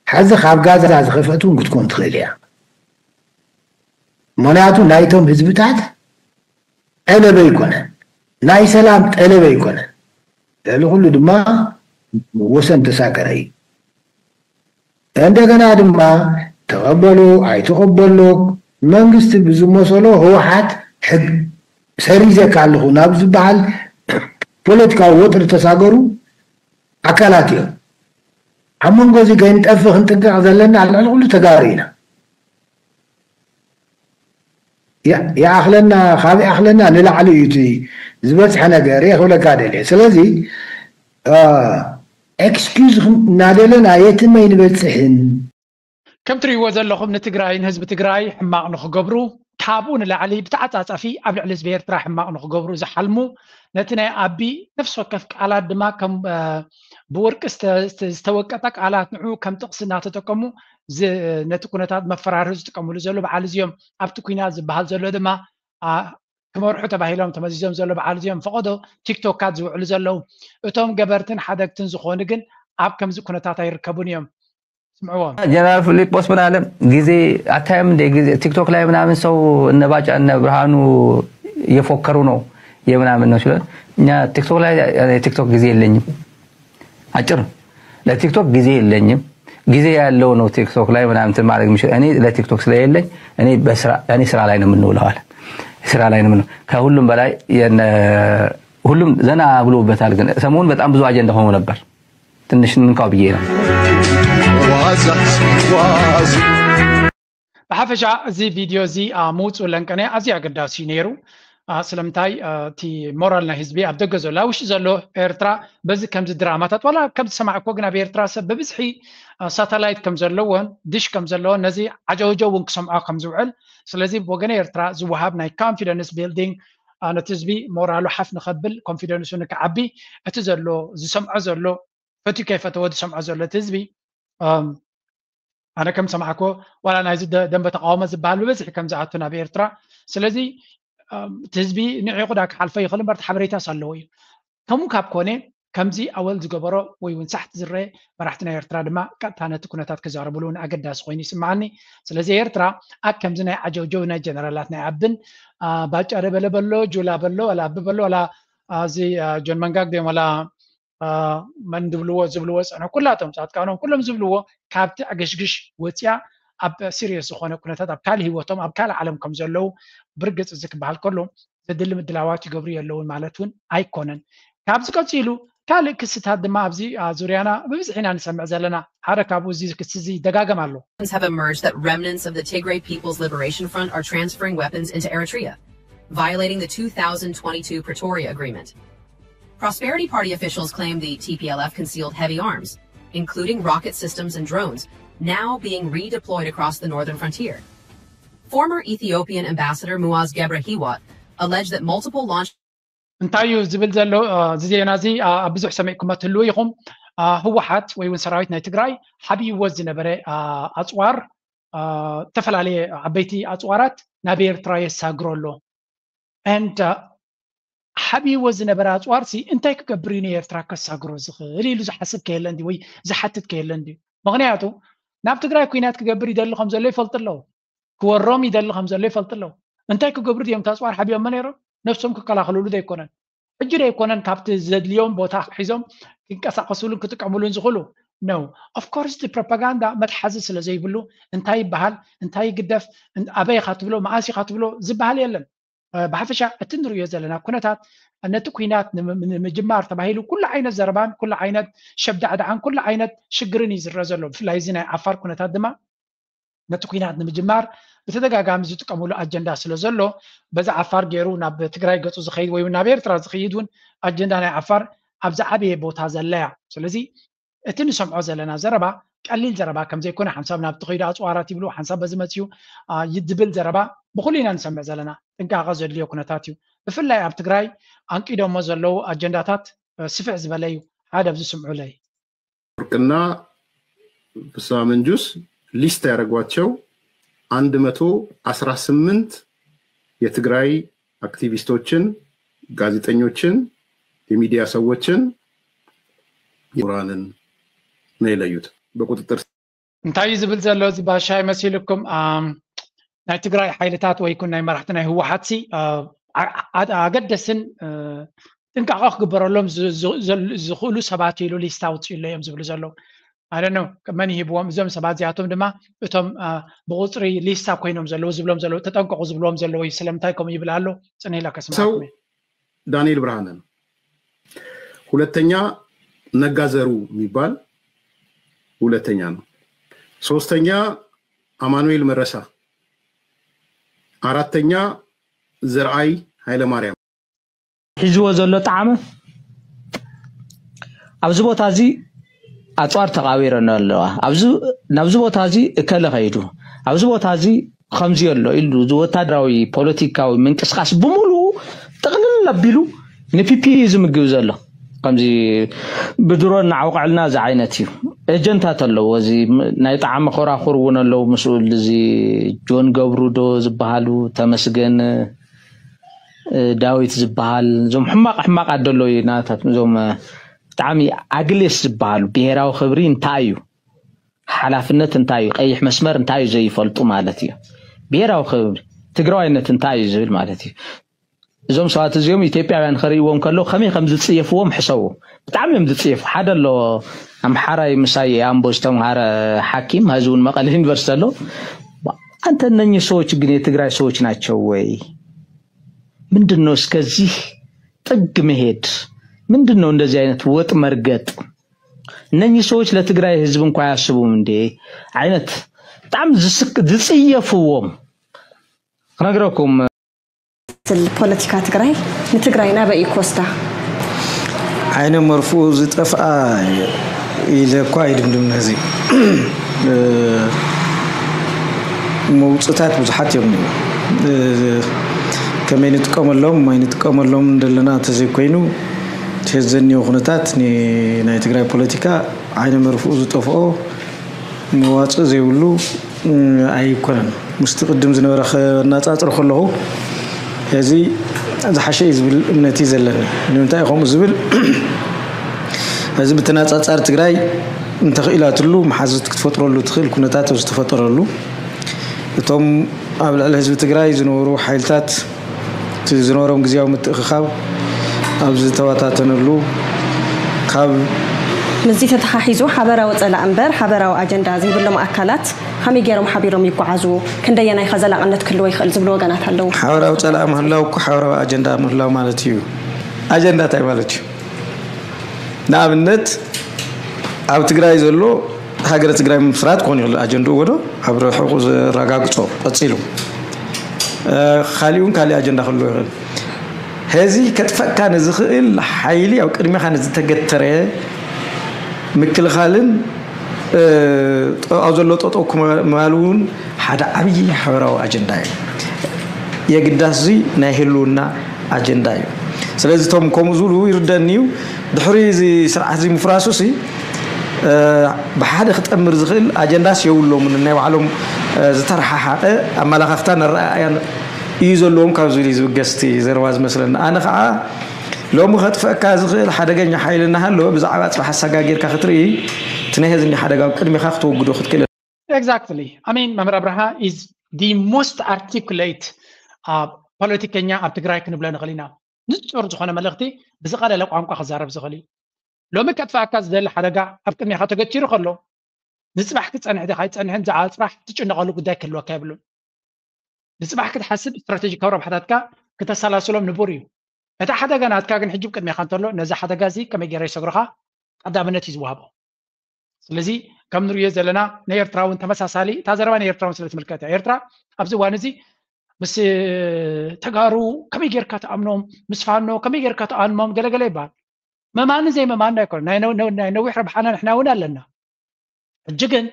ሓዚ ካብ ጋዛ ዝኸፈት እውን ክትኮን ትኽእል እያ። ምክንያቱ ናይቶም ህዝብታት ጠለበ ኣይኮነን፣ ናይ ሰላም ጠለበ ኣይኮነን። ልዕሊ ኩሉ ድማ ወሰን ተሳገረ እዩ። እንደገና ድማ ተቐበሎ ኣይተቐበሎ መንግስቲ ብዝመሰሎ ህወሓት ሕግ ሰሪዘካ ኣለኹ ናብ ዝበሃል ፖለቲካዊ ወጥሪ ተሳገሩ ኣካላት እዮም። ኣብ መንጎ እዚ ከይንጠፍእ ክንጥንቀቕ ዘለና ልዕሊ ኩሉ ተጋሩ ኢና። ይኣኽለና ካብ ይኣኽለና ንላዕሊ እዩ እቲ ዝበፅሐ ነገር እየ ክብለካ ደልየ። ስለዚ excuse እናደለና የትም ኣይንበፅሕን። ከም ትርእይዎ ዘለኹም ንትግራይ ንህዝቢ ትግራይ ሕማቕ ንክገብሩ ካብኡ ንላዕሊ ብተዓፃፃፊ ኣብ ልዕሊ ህዝቢ ኤርትራ ሕማቕ ንክገብሩ ዝሓልሙ ነቲ ናይ ኣቢ ነፍሲ ወከፍ ቃላት ድማ ከም ብወርቂ ዝተወቀጠ ቃላት ንዑ ከም ጥቕሲ እናተጠቀሙ ነቲ ኩነታት መፈራርሂ ዝጥቀምሉ ዘሎ በዓል እዚኦም ኣብቲ ኩናት ዝበሃል ዘሎ ድማ ክመርሑ ተባሂሎም ተመዚዞም ዘሎ በዓል እዚኦም ፈቐዶ ቲክቶካት ዝውዕሉ ዘለዉ እቶም ገበርትን ሓደግትን ዝኾኑ ግን ኣብ ከምዚ ኩነታት ኣይርከቡን እዮም። ስምዕዎም። ጀነራል ፊሊጶስ ምን አለ ጊዜ አታይም እንደ ጊዜ ቲክቶክ ላይ ምናምን ሰው እነ ባጫ እነ ብርሃኑ እየፎከሩ ነው የምናምን ነው ሲለን እኛ ቲክቶክ ላይ ቲክቶክ ጊዜ የለኝም። አጭር ለቲክቶክ ጊዜ የለኝም። ጊዜ ያለው ነው ቲክቶክ ላይ ምናምን ማድረግ የሚችል እኔ ለቲክቶክ ስለሌለኝ እኔ በስራ እኔ ስራ ላይ ነው የምንውለው አለ። ስራ ላይ ነው የምንውለው። ከሁሉም በላይ ሁሉም ዘና ብሎበታል። ግን ሰሞኑን በጣም ብዙ አጀንዳ ሆኖ ነበር። ትንሽ እንንካው ብዬ ነው። ብሓፈሻ እዚ ቪድዮ እዚ ምውፁ ለንቀነ ኣዝዩ ኣገዳሲ እዩ ነይሩ። ስለምንታይ እቲ ሞራል ናይ ህዝቢ ኣብ ደገ ዘሎ ኣብ ውሽጢ ዘሎ ኤርትራ በዚ ከምዚ ድራማታት ዋላ ከም ዝሰማዕኮ ግን ኣብ ኤርትራ ሰብ ብብዝሒ ሳተላይት ከም ዘለዎን ድሽ ከም ዘለዎን ነዚ ዓጀውጀው እውን ክሰምዖ ከም ዝውዕል ስለዚ ብወገነ ኤርትራ ዝወሃብ ናይ confidence building ነቲ ህዝቢ ሞራሉ ሓፍ ንኸብል confidence ኡ ንክዓቢ እቲ ዘሎ ዝሰምዖ ዘሎ ፈትዩ ከይፈተወ ዝሰምዖ ዘሎ እቲ ህዝቢ ኣነ ከም ሰማዕኮ ዋላ ናይዚ ደንበ ተቃውሞ ዝበሃል ብበዝሒ ከም ዝኣቱ ናብ ኤርትራ ስለዚ እቲ ህዝቢ ንዒቑ ዳ ክሓልፎ ይኽእል እምበር ሓበሬታስ ኣለዎ እዩ ከምኡ ካብ ኮነ ከምዚ ኣወል ዝገበሮ ወይ እውን ሳሕቲ ዝረአ መራሕቲ ናይ ኤርትራ ድማ ቀጥታ ነቲ ኩነታት ክዛረብሉ እውን ኣገዳሲ ኮይኑ ይስምዓኒ ስለዚ ኤርትራ ኣብ ከምዚ ናይ ዓጀውጀው ናይ ጀነራላት ናይ ኣብን ባጫ ደበለ በሎ ጁላ በሎ ወላ ኣቢ በሎ ወላ እዚ ጆን መንጋግ ድዮም ወላ መን ዝብልዎ ዝብልዎ ዝፀንሑ ኩላቶም ፃድቃኖም ኩሎም ዝብልዎ ካብቲ ዕግሽግሽ ወፅያ ኣብ serious ዝኾነ ኩነታት ኣብ ካልእ ህይወቶም ኣብ ካልእ ዓለም ከም ዘለዉ ብርግፅ እዚ ክበሃል ከሎ ዘድሊ ምድላዋት ይገብሩ የለውን ማለት እውን ኣይኮነን። ካብዚ ቀፂሉ ካልእ ክስታት ድማ ኣብዚ ዙርያና ብብዝሒ ኢና ንሰምዕ ዘለና። ሓደ ካብኡ እዚ ክሲ እዚ ይደጋገም ኣሎ። Have emerged that remnants of the Tigray People's Liberation Front are transferring weapons into Eritrea, violating the two thousand twenty-two Pretoria Agreement. Prosperity Party officials claim the T P L F concealed heavy arms, including rocket systems and drones, now being redeployed across the northern frontier. Former Ethiopian ambassador Muaz Gebre Hiwat alleged that multiple launch እንታይ እዩ ዝብል ዘሎ እዚ ዜና እዚ ኣብ ብዙሕ ሰሚዕኩሞ ትህልዉ ኢኹም። ህወሓት ወይ እውን ሰራዊት ናይ ትግራይ ሓቢእዎ ዝነበረ ኣፅዋር ዝተፈላለየ ዓበይቲ ኣፅዋራት ናብ ኤርትራ የሳግሮ ኣሎ። And ሓቢእዎ ዝነበረ ኣፅዋር ሲ እንታይ ክገብር እዩ ንኤርትራ ከሳግሮ ዝኽእል ኢሉ ዝሓስብ ከየለ እንዲ ወይ ዝሓትት ከየለ እንዲ ምክንያቱ ናብ ትግራይ ኩናት ክገብር ይደሊ ከም ዘሎ ይፈልጡ ኣለዉ። ክወሮም ይደሊ ከም ዘሎ ይፈልጡ ኣለዉ። እንታይ ክገብሩ ድዮም ታፅዋር ሓቢኦሞ ነይሮም? ነብሶም ክከላኸልሉ ዘይኮነን ሕጂ ዘይኮነን ካብቲ ዘድልዮም ቦታ ሒዞም ክንቀሳቀስሉን ክጥቀምሉን ዝኽእሉ ነው። Of course እቲ ፕሮፓጋንዳ መትሓዚ ስለ ዘይብሉ እንታይ ይበሃል እንታይ ይግደፍ ኣበይ ኢኻ ትብሎ መኣስ ኢኻ ትብሎ ዝበሃል የለን። ብሓፈሻ እቲ ንሪኦ ዘለና ኩነታት ነቲ ኩናት ንምጅማር ተባሂሉ ኩሉ ዓይነት ዘረባን ኩሉ ዓይነት ሸብዳዕዳዕን ኩሉ ዓይነት ሽግርን እዩ ዝረአ ዘሎ። ብፍላይ እዚ ናይ ዓፋር ኩነታት ድማ ነቲ ኩናት ንምጅማር ብተደጋጋሚ ዝጥቀምሉ ኣጀንዳ ስለ ዘሎ በዚ ዓፋር ገይሩ ናብ ትግራይ ገፁ ዝኸይድ ወይ ናብ ኤርትራ ዝኸይድ እውን ኣጀንዳ ናይ ዓፋር ኣብ ዝዓበየ ቦታ ዘለያ። ስለዚ እቲ ንሰምዖ ዘለና ዘረባ ቀሊል ዘረባ ከም ዘይኮነ፣ ሓንሳብ ናብቲ ከይዱ ኣፅዋራት ይብሉ፣ ሓንሳብ በዚ መፅዩ ዝብል ዘረባ ብኩሉ ኢና ንሰምዕ ዘለና። ጥንቃቐ ዘድልዮ ኩነታት እዩ። ብፍላይ ኣብ ትግራይ ኣንቂዶሞ ዘለዉ ኣጀንዳታት ስፍሕ ዝበለ እዩ። ሓደ ኣብዚ ስምዑለይ። ወርቅና ፍስሐ መንጁስ ሊስት ያደረጓቸው አንድ መቶ አስራ ስምንት የትግራይ አክቲቪስቶችን፣ ጋዜጠኞችን፣ የሚዲያ ሰዎችን፣ ምሁራንን ነው የለዩት። በቁጥጥር እንታይ እዩ ዝብል ዘሎ እዚ ባሻይ መሲልኩም? ናይ ትግራይ ሓይልታት ወይ ኩን ናይ መራሕቲ ናይ ህወሓት ሲ ኣገደስን ጥንቃቐ ክግበረሎም ዝኽእሉ ሰባት ኢሉ ሊስታ ኣውፅኡ ኣሎ እዮም ዝብሉ ዘለዉ። ኣደነው መን ይሂብዎም እዞም ሰባት እዚኣቶም ድማ እቶም ብቁፅሪ ሊስታ ኮይኖም ዘለዉ ዝብሎም ዘለዉ ተጠንቀቑ ዝብልዎም ዘለዉ እዩ። ስለምንታይ ከምኡ ይብል ኣሎ? ፅንህ ኢላ ከስምዓኩም። ዳንኤል ብርሃነ ነው። ሁለተኛ ነጋዘሩ የሚባል ሁለተኛ ነው። ሶስተኛ አማኑኤል መረሳ፣ አራተኛ ዘርአይ ኃይለማርያም። ሒዝዎ ዘሎ ጣዕሚ ኣብዚ ቦታ እዚ ኣፅዋር ተቃቢረን ኣለዋ። ናብዚ ቦታ እዚ እከለ ከይዱ፣ ኣብዚ ቦታ እዚ ከምዚ ኣሎ ኢሉ ወታደራዊ ፖለቲካዊ ምንቅስቃስ ብምሉኡ ጥቕልል ኣቢሉ ንፒፒ እዩ ዝምግብ ዘሎ። ከምዚ ብድሮን ንዓውቀዕልና እዚ ዓይነት እዩ። ኤጀንታት ኣለዎ። እዚ ናይ ጣዕሚ ኮራኹር እውን ኣለዉ ምስኡ። እዚ ጆን ገብሩ ዶ ዝበሃሉ፣ ተመስገን ዳዊት ዝበሃል፣ እዞም ሕማቕ ሕማቕ ኣደሎ እዩ ናታት እዞም ብጣዕሚ ኣግሌስ ዝበሃሉ ብሄራዊ ክብሪ እንታይ እዩ፣ ሓላፍነት እንታይ እዩ፣ ቀይሕ መስመር እንታይ እዩ ዘይፈልጡ ማለት እዩ። ብሄራዊ ክብሪ ትግራዋይነት እንታይ እዩ ዝብል ማለት እዩ። እዞም ሰባት እዚኦም ኢትዮጵያውያን ከርእይዎም ከለዉ ከመይ ከም ዝፅየፍዎም ሕሰቡ። ብጣዕሚ እዮም ዝፅየፉ። ሓደ ኣሎ ኣምሓራይ ምሳይ ኣምቦ ዝተምሃረ ሓኪም፣ ሀዚ እውን መቐለ ዩኒቨርሲቲ ኣሎ። አንተ እነኚህ ሰዎች ግን የትግራይ ሰዎች ናቸው ወይ? ምንድን ነው እስከዚህ ጥግ መሄድ? ምንድን ነው እንደዚህ አይነት ወጥ መርገጥ? እነኚህ ሰዎች ለትግራይ ህዝብ እንኳ አያስቡም እንዴ? አይነት በጣም ዝስክ- ዝጽየፍዎም ክነግረኩም ስል ፖለቲካ ትግራይ ንትግራይ ናበይ እዩ ክወስዳ? ዓይነ መርፍኡ ዝጠፍኣ ኢለ እኳ ኣይድምድም። ነዚ መውፅታት ብዙሓት እዮም። ከመይ ንጥቀመሎም ኣይንጥቀመሎም እንደለና እንተዘይኮይኑ፣ እቲ ዘኒዮ ኩነታት ናይ ትግራይ ፖለቲካ ዓይነ መርፍኡ ዝጠፍኦ መዋፅእ ዘይብሉ ኣይኮነን። ምስቲ ቅድም ዝነበረ ከናፃፅር ከለኹ እዚ ዝሓሸ እዩ ዝብል እምነት እዩ ዘለኒ። ንምንታይ ከምኡ ዝብል? እዚ ብተናፃፃሪ ትግራይ እንተኽኢላትሉ መሓዝት ክትፈጥረሉ ትኽእል ኩነታት ዝተፈጠረሉ፣ እቶም ኣብ ልዕሊ ህዝቢ ትግራይ ዝነበሩ ሓይልታት እቲ ዝነበሮም ግዝያዊ ምትእኽኻብ ኣብ ዝተበታተነሉ፣ ካብ ምስዚ ተተሓሒዙ ሓበራዊ ፀላእ እምበር ሓበራዊ ኣጀንዳ ዘይብሎም ኣካላት ከመይ ገይሮም ሓቢሮም ይጓዓዙ? ክንደየናይ ከ ዘላቕነት ክህልዎ ይኽእል ዝብሉ ወገናት ኣለዉ። ሓበራዊ ፀላእ ምህላው እኮ ሓበራዊ ኣጀንዳ ምህላው ማለት እዩ። ኣጀንዳ እንታይ ማለት እዩ? ንኣብነት ኣብ ትግራይ ዘሎ ሃገረ ትግራይ ምፍራጥ ክኾን ይኽእል ኣጀንድኡ ወዶ ኣብ ርሑቑ ዘረጋግጾ ቀጺሉ ካሊኡን ካሊእ ኣጀንዳ ክህልዎ ይኽእል። ሕዚ ከጥፈእካ ንዝኽእል ሓይሊ ኣብ ቅድሚኻ ንዝተገተረ ምክልኻልን ኣብ ዘሎ ጠጠው ክማል እውን ሓደ ዓብዪ ሓበራዊ ኣጀንዳ እዩ። የግዳስ እዚ ናይ ህልውና ኣጀንዳ እዩ። ስለዚ እቶም ከምኡ ዝብሉ ይርደኒ እዩ። ድሕሪ እዚ ስርዓት እዚ ምፍራሱ ሲ ብሓደ ክጠምር ዝኽእል ኣጀንዳስ የብሎምን። ናይ ባዕሎም ዝተረሓሓቐ ኣመላኻኽታን ኣረኣእያን እዩ ዘለዎም ካብ ዝብል እዩ ዝብገስ እቲ ዘረባ ዝመስለኒ። ኣነ ከዓ ሎሚ ከጥፈእካ ዝኽእል ሓደገኛ ሓይሊ እናሃለወ ብዛዕባ ፅባሕ ኣሰጋጊርካ ክትርኢ እቲ ናይ ህዝቢ ሓደጋ ኣብ ቅድሚኻ ክተወግዶ ክትክእል Exactly. I mean መምህር ኣብርሃ is the most articulate ፖለቲከኛ ኣብ ትግራይ ክንብሎ ንኽእል ኢና። ንፁር ዝኾነ መልእኽቲ ብዝቐለለ ቋንቋ ክዛረብ ዝኽእል እዩ። ሎሚ ከጥፋእካ ዝደሊ ሓደጋ ኣብ ቅድሚኻ ተገቲሩ ከሎ ንፅባሕ ክፀንሕ ዲኻ ኣይፀንሕን ዝዓ ፅባሕ ትጭነቐሉ ጉዳይ ክህልወካ የብሉን። ንፅባሕ ክትሓስብ ስትራቴጂካዊ ረብሓታትካ ክተሰላስሎም ንቡር እዩ። እቲ ሓደጋ ናትካ ግን ሕጂ ቅድሜኻ እንተሎ ነዚ ሓደጋ እዚ ከመይ ገይረ ይሰግሮኻ ቀዳምነት እዩ ዝወሃቦ። ስለዚ ከም ንሪኦ ዘለና ናይ ኤርትራ እውን ተመሳሳሊ እታ ዘረባ ናይ ኤርትራ እውን ስለ ትምልከት እያ። ኤርትራ ኣብዚ እዋን እዚ ምስ ተጋሩ ከመይ ጌርካ ተኣምኖም፣ ምስ ፋኖ ከመይ ጌርካ ተኣምኖም ገለገለ ይበሃል። መማኒ ዘይመማኒ ኣይኮነ ናይ ነዊሕ ረብሓና ንሕና እውን ኣለና። ሕጂ ግን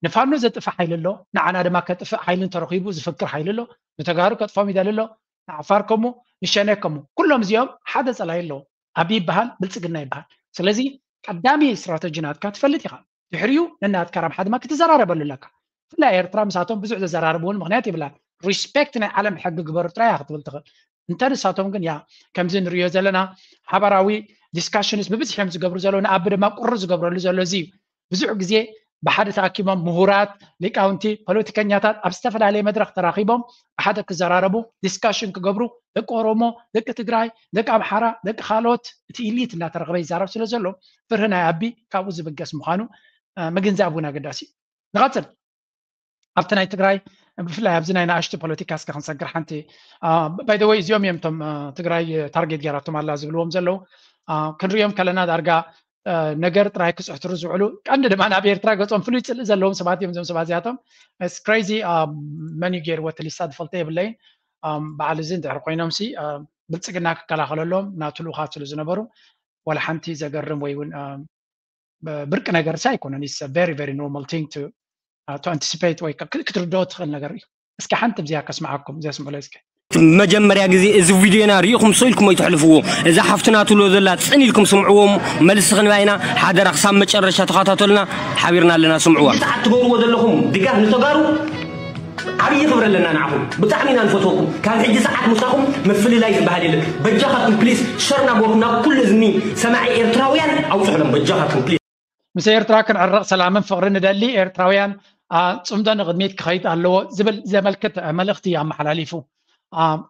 ንፋኖ ዘጥፍእ ሓይሊ ኣሎ፣ ንዓና ድማ ከጥፍእ ሓይሊ እንተረኺቡ ዝፍክር ሓይሊ ኣሎ። ንተጋሩ ከጥፎም ይደሊ ኣሎ፣ ንዓፋር ከሙ፣ ንሸኔ ከሙ። ኩሎም እዚኦም ሓደ ጸላይ ኣለዎ። ኣብይ ይበሃል፣ ብልጽግና ይበሃል። ስለዚ ቀዳሚ ስትራተጂ ናትካ ትፈልጥ ኢኻ። ድሕሪኡ ነናትካ ረብሓ ድማ ክትዘራረበሉ ኣለካ። ብፍላይ ኤርትራ ምሳቶም ብዙሕ ዘዘራርብውን ምክንያት ይብላን። ሪስፔክት ናይ ዓለም ሕጊ ግበሩ ጥራይ ክትብል ትኽእል። እንተ ንሳቶም ግን ያ ከምዚ ንሪዮ ዘለና ሓባራዊ ዲስካሽንስ ብብዝሒ እዮም ዝገብሩ ዘለዉ፣ ንኣቢ ድማ ቁሪ ዝገብረሉ ዘሎ እዚ እዩ። ብዙሕ ግዜ ብሓደ ተኣኪቦም ምሁራት፣ ሊቃውንቲ፣ ፖለቲከኛታት ኣብ ዝተፈላለየ መድረኽ ተራኺቦም ብሓደ ክዘራረቡ፣ ዲስካሽን ክገብሩ፣ ደቂ ኦሮሞ፣ ደቂ ትግራይ፣ ደቂ ኣምሓራ፣ ደቂ ካልኦት፣ እቲ ኢሊት እናተረኸበ ይዛረብ ስለ ዘሎ ፍርሂ ናይ ኣቢ ካብኡ ዝብገስ ምዃኑ ምግንዛብ እውን ኣገዳሲ እዩ። ንቐፅል። ኣብቲ ናይ ትግራይ ብፍላይ ኣብዚ ናይ ንኣሽቱ ፖለቲካ እስከ ክንሰግር ሓንቲ። ባይ ዘ ወይ እዚኦም እዮም እቶም ትግራይ ታርጌት ገይራቶም ኣላ ዝብልዎም ዘለዉ። ክንሪኦም ከለና ዳርጋ ነገር ጥራይ ክፅሕትሩ ዝውዕሉ፣ ቀንዲ ድማ ናብ ኤርትራ ገፆም ፍሉይ ፅልኢ ዘለዎም ሰባት እዮም። እዞም ሰባት እዚኣቶም ክሬዚ መን እዩ ገይርዎ እቲ ሊስታ ዝፈልጦ የብለይን። በዓል እዚ እንድሕር ኮይኖም ሲ ብልፅግና ክከላኸለሎም ናቱ ልኡኻት ስለ ዝነበሩ ዋላ ሓንቲ ዘገርም ወይ እውን ብርቂ ነገር ሲ ኣይኮነን። It's a very very normal thing to to anticipate ወይ ክትርድኦ ትኽእል ነገር እዩ። እስኪ ሓንቲ ብዚኣ ከስምዓኩም፣ እዚ ኣስምዑለይ እስኪ። መጀመርያ ግዜ እዚ ቪድዮና ርኢኹም ሰው ኢልኩም ኣይትሕልፍዎ። እዛ ሓፍትና ትብሎ ዘላ ጽን ኢልኩም ስምዕዎም፣ መልሲ ክንባ ኢና። ሓደራ ክሳብ መጨረሻ ተኸታተሉና፣ ሓቢርና ኣለና፣ ስምዕዋ። ሰዓት ትገብርዎ ዘለኹም ድጋፍ ንተጋሩ ዓብዪ ክብሪ ኣለና ንዓኹም። ብጣዕሚ ኢና ንፈትወኩም። ካብ ሕጂ ሰዓት ምሳኹም ምፍልላይ ዝበሃል የለን። በጃኻትኩም ፕሊስ ሸር ናበርኩም ናብ ኩሉ እዝኒ ሰማዒ ኤርትራውያን ኣውጽሑሎም በጃኻትኩም ፕሊስ። ምስ ኤርትራ ክንዕረቕ ሰላምን ፍቕርን ንደሊ ኤርትራውያን ጽምዶ ንቕድሚት ክኸይድ ኣለዎ ዝብል ዘመልክት መልእኽቲ ኣመሓላሊፉ።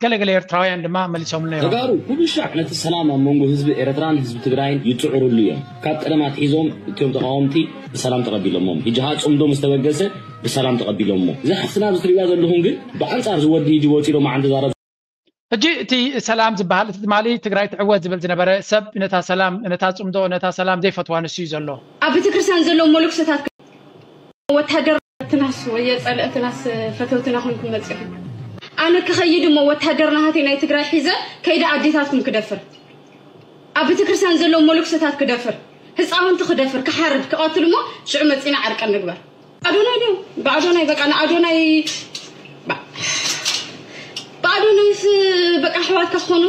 ገለገለ ኤርትራውያን ድማ መሊሶምልና እዮም። ተጋሩ ኩሉ ሻዕ ነቲ ሰላም ኣብ መንጎ ህዝቢ ኤርትራን ህዝቢ ትግራይን ይጽዕሩሉ እዮም። ካብ ቀደም ኣትሒዞም እቶም ተቓወምቲ ብሰላም ተቐቢሎሞም። ሕጂ ኸኣ ጽምዶ ምስ ተበገሰ ብሰላም ተቐቢሎሞ። እዛ ሓፍትና ኣብዚ ትሪእዋ ዘለኹም ግን ብኣንጻር ዝወዲ ሕጂ ወጺ ሎማዓንቲ ዛረብ ሕጂ እቲ ሰላም ዝበሃል እቲ ትማሊ ትግራይ ትዕወት ዝብል ዝነበረ ሰብ ነታ ሰላም ነታ ጽምዶ ነታ ሰላም ዘይፈትዋ ንሱ እዩ ዘሎ። ኣብ ቤተክርስትያን ዘለዉ መነኮሳት ወታደር ትናስ ወየ ጸለእትናስ ፈተውትና ኮንኩም መጺኹም። ኣነ ክኸይድ እሞ ወታደር ናሃተይ ናይ ትግራይ ሒዘ ከይደ ኣዴታትኩም ክደፍር ኣብ ቤተክርስትያን ዘለዉ መነኮሳት ክደፍር ህፃውንቲ ክደፍር ክሓርድ ክቐትል እሞ ሽዑ መፂና ዕርቀ ንግበር። ኣዶናይ ድዮም ብኣዶናይ በቃ ንኣዶናይ ብኣዶናይስ በቃ ኣሕዋትካ ክኾኑ።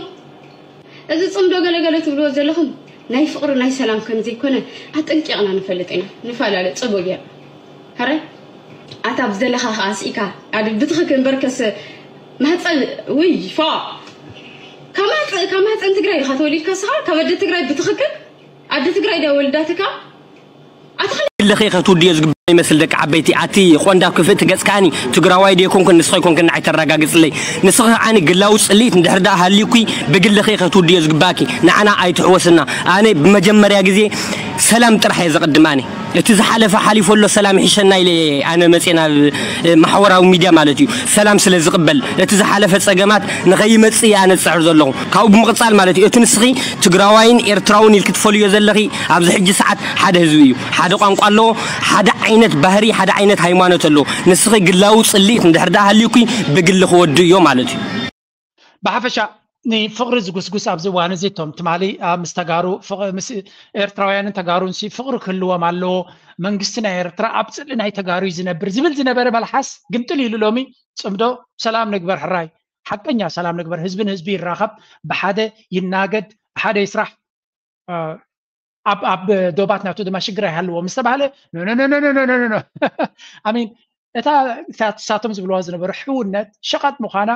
እዚ ፅምዶ ገለገለ ትብልዎ ዘለኹም ናይ ፍቕሪ ናይ ሰላም ከም ዘይኮነ ኣጠንቂቕና ንፈልጥ ኢና። ንፈላለ ፅቡቅ ጌር ሕራይ ኣታ ብዝደለኻ ከዓ ስኢካ ኣድ ብትኽክል እምበርከስ ማህፀን ውይ ፎ ካብ ማህፀን ትግራይ ኢኻ ተወሊድካ ስኻ ካብ ኣደ ትግራይ ብትኽክል ኣደ ትግራይ ድያ ወልዳትካ ኣትኽል ግልኺ ከተውድዮ ዝግባእ ይመስል ደቂ ዓበይቲ ኣቲ ቆንዳፍ ክፍእቲ ገጽካኒ ትግራዋይ ድየ ኮንኩን ንስኺ ኮንክን ንዓይ ተረጋግጽለይ ንስኺ ከዓኒ ግላዊ ጽልኢት እንድሕር ደኣ ሃልዩኪ ብግልኺ ከተውድዮ ዝግባእኪ ንዓና ኣይትሕወስና ኣነ ብመጀመርያ ግዜ ሰላም ጥራሕ እየ ዘቐድም ኣነ እቲ ዝሓለፈ ሓሊፉ ኣሎ ሰላም ይሕሸና ኢለ ኣነ መፅየ ናብ ማሕበራዊ ሚድያ ማለት እዩ ሰላም ስለ ዝቕበል እቲ ዝሓለፈ ፀገማት ንኸይመፅእ እየ ኣነ ዝፅዕር ዘለኹ ካብኡ ብምቕፃል ማለት እዩ እቲ ንስኺ ትግራዋይን ኤርትራውን ኢልኪ ትፈልዮ ዘለኺ ኣብዚ ሕጂ ሰዓት ሓደ ህዝቢ እዩ ሓደ ቋንቋ ኣለዎ ሓደ ዓይነት ባህሪ ሓደ ዓይነት ሃይማኖት ኣለዎ ንስኺ ግላዊ ፅልኢት እንድሕር ደኣ ሃልዩኪ ብግሊ ክወዱ እዮ ማለት እዩ ብሓፈሻ ንፍቕሪ ዝጉስጉስ ኣብዚ እዋን እዚ እቶም ትማሊ ምስ ተጋሩ ምስ ኤርትራውያንን ተጋሩን ሲ ፍቕሪ ክህልዎም ኣለዎ መንግስቲ ናይ ኤርትራ ኣብ ፅልኢ ናይ ተጋሩ እዩ ዝነብር ዝብል ዝነበረ መልሓስ ግምጥል ኢሉ ሎሚ ፅምዶ ሰላም ንግበር ሕራይ ሓቀኛ ሰላም ንግበር ህዝቢ ንህዝቢ ይራኸብ ብሓደ ይናገድ ብሓደ ይስራሕ ኣብ ኣብ ዶባት ናቱ ድማ ሽግር ኣይሃልዎም ዝተባህለ ኣሚን እታ ሳቶም ዝብልዋ ዝነበሩ ሕውነት ሸቐጥ ምዃና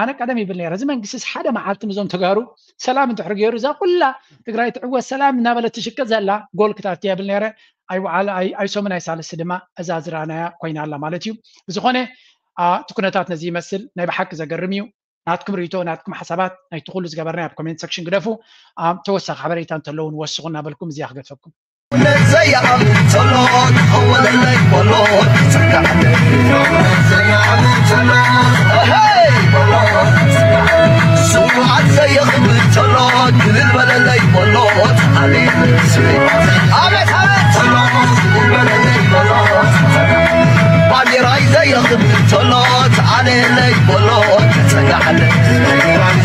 ኣነ ቀደም ይብል ነረ እዚ መንግስቲ ሓደ መዓልቲ ምዞም ተጋሩ ሰላም እንድሕር ገይሩ እዛ ኩላ ትግራይ ትዕወት ሰላም እናበለት ትሽቅጥ ዘላ ጎል ክታፍቲ ይብል ነረ ኣይወዓል ኣይሶምን ኣይሳልስቲ ድማ እዛ ዝረኣናያ ኮይና ኣላ ማለት እዩ ብዝኾነ እቲ ኩነታት ነዚ ይመስል ናይ ብሓቂ ዘገርም እዩ ናትኩም ርእይቶ ናትኩም ሓሳባት ናይቲ ኩሉ ዝገበርና ኣብ ኮሜንት ሰክሽን ግደፉ ተወሳኺ ሓበሬታ እንተለውን ወስኹ እናበልኩም እዚኣ ክገድፈኩም ዘይዓብድ እንተሎ ክኸወለለይ በሎ ስውዓት ዘየኽብር እንተሎ ክልል በለለይ በሎ ኣቤት ኣቤት እንተሎ ክልል በለለይ በሎ ባንዴራይ ዘየኽብር እንተሎ ተኣለየለይ በሎ ተጸጋዓለ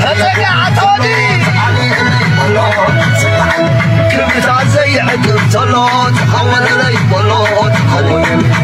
ተጸጋዓ ተወዲ ተኣለየለይ በሎ ተጸጋዓለ ክብርታት ዘይዕቅብ ዘሎ ተኻወለለይ በሎ ተኻወለለይ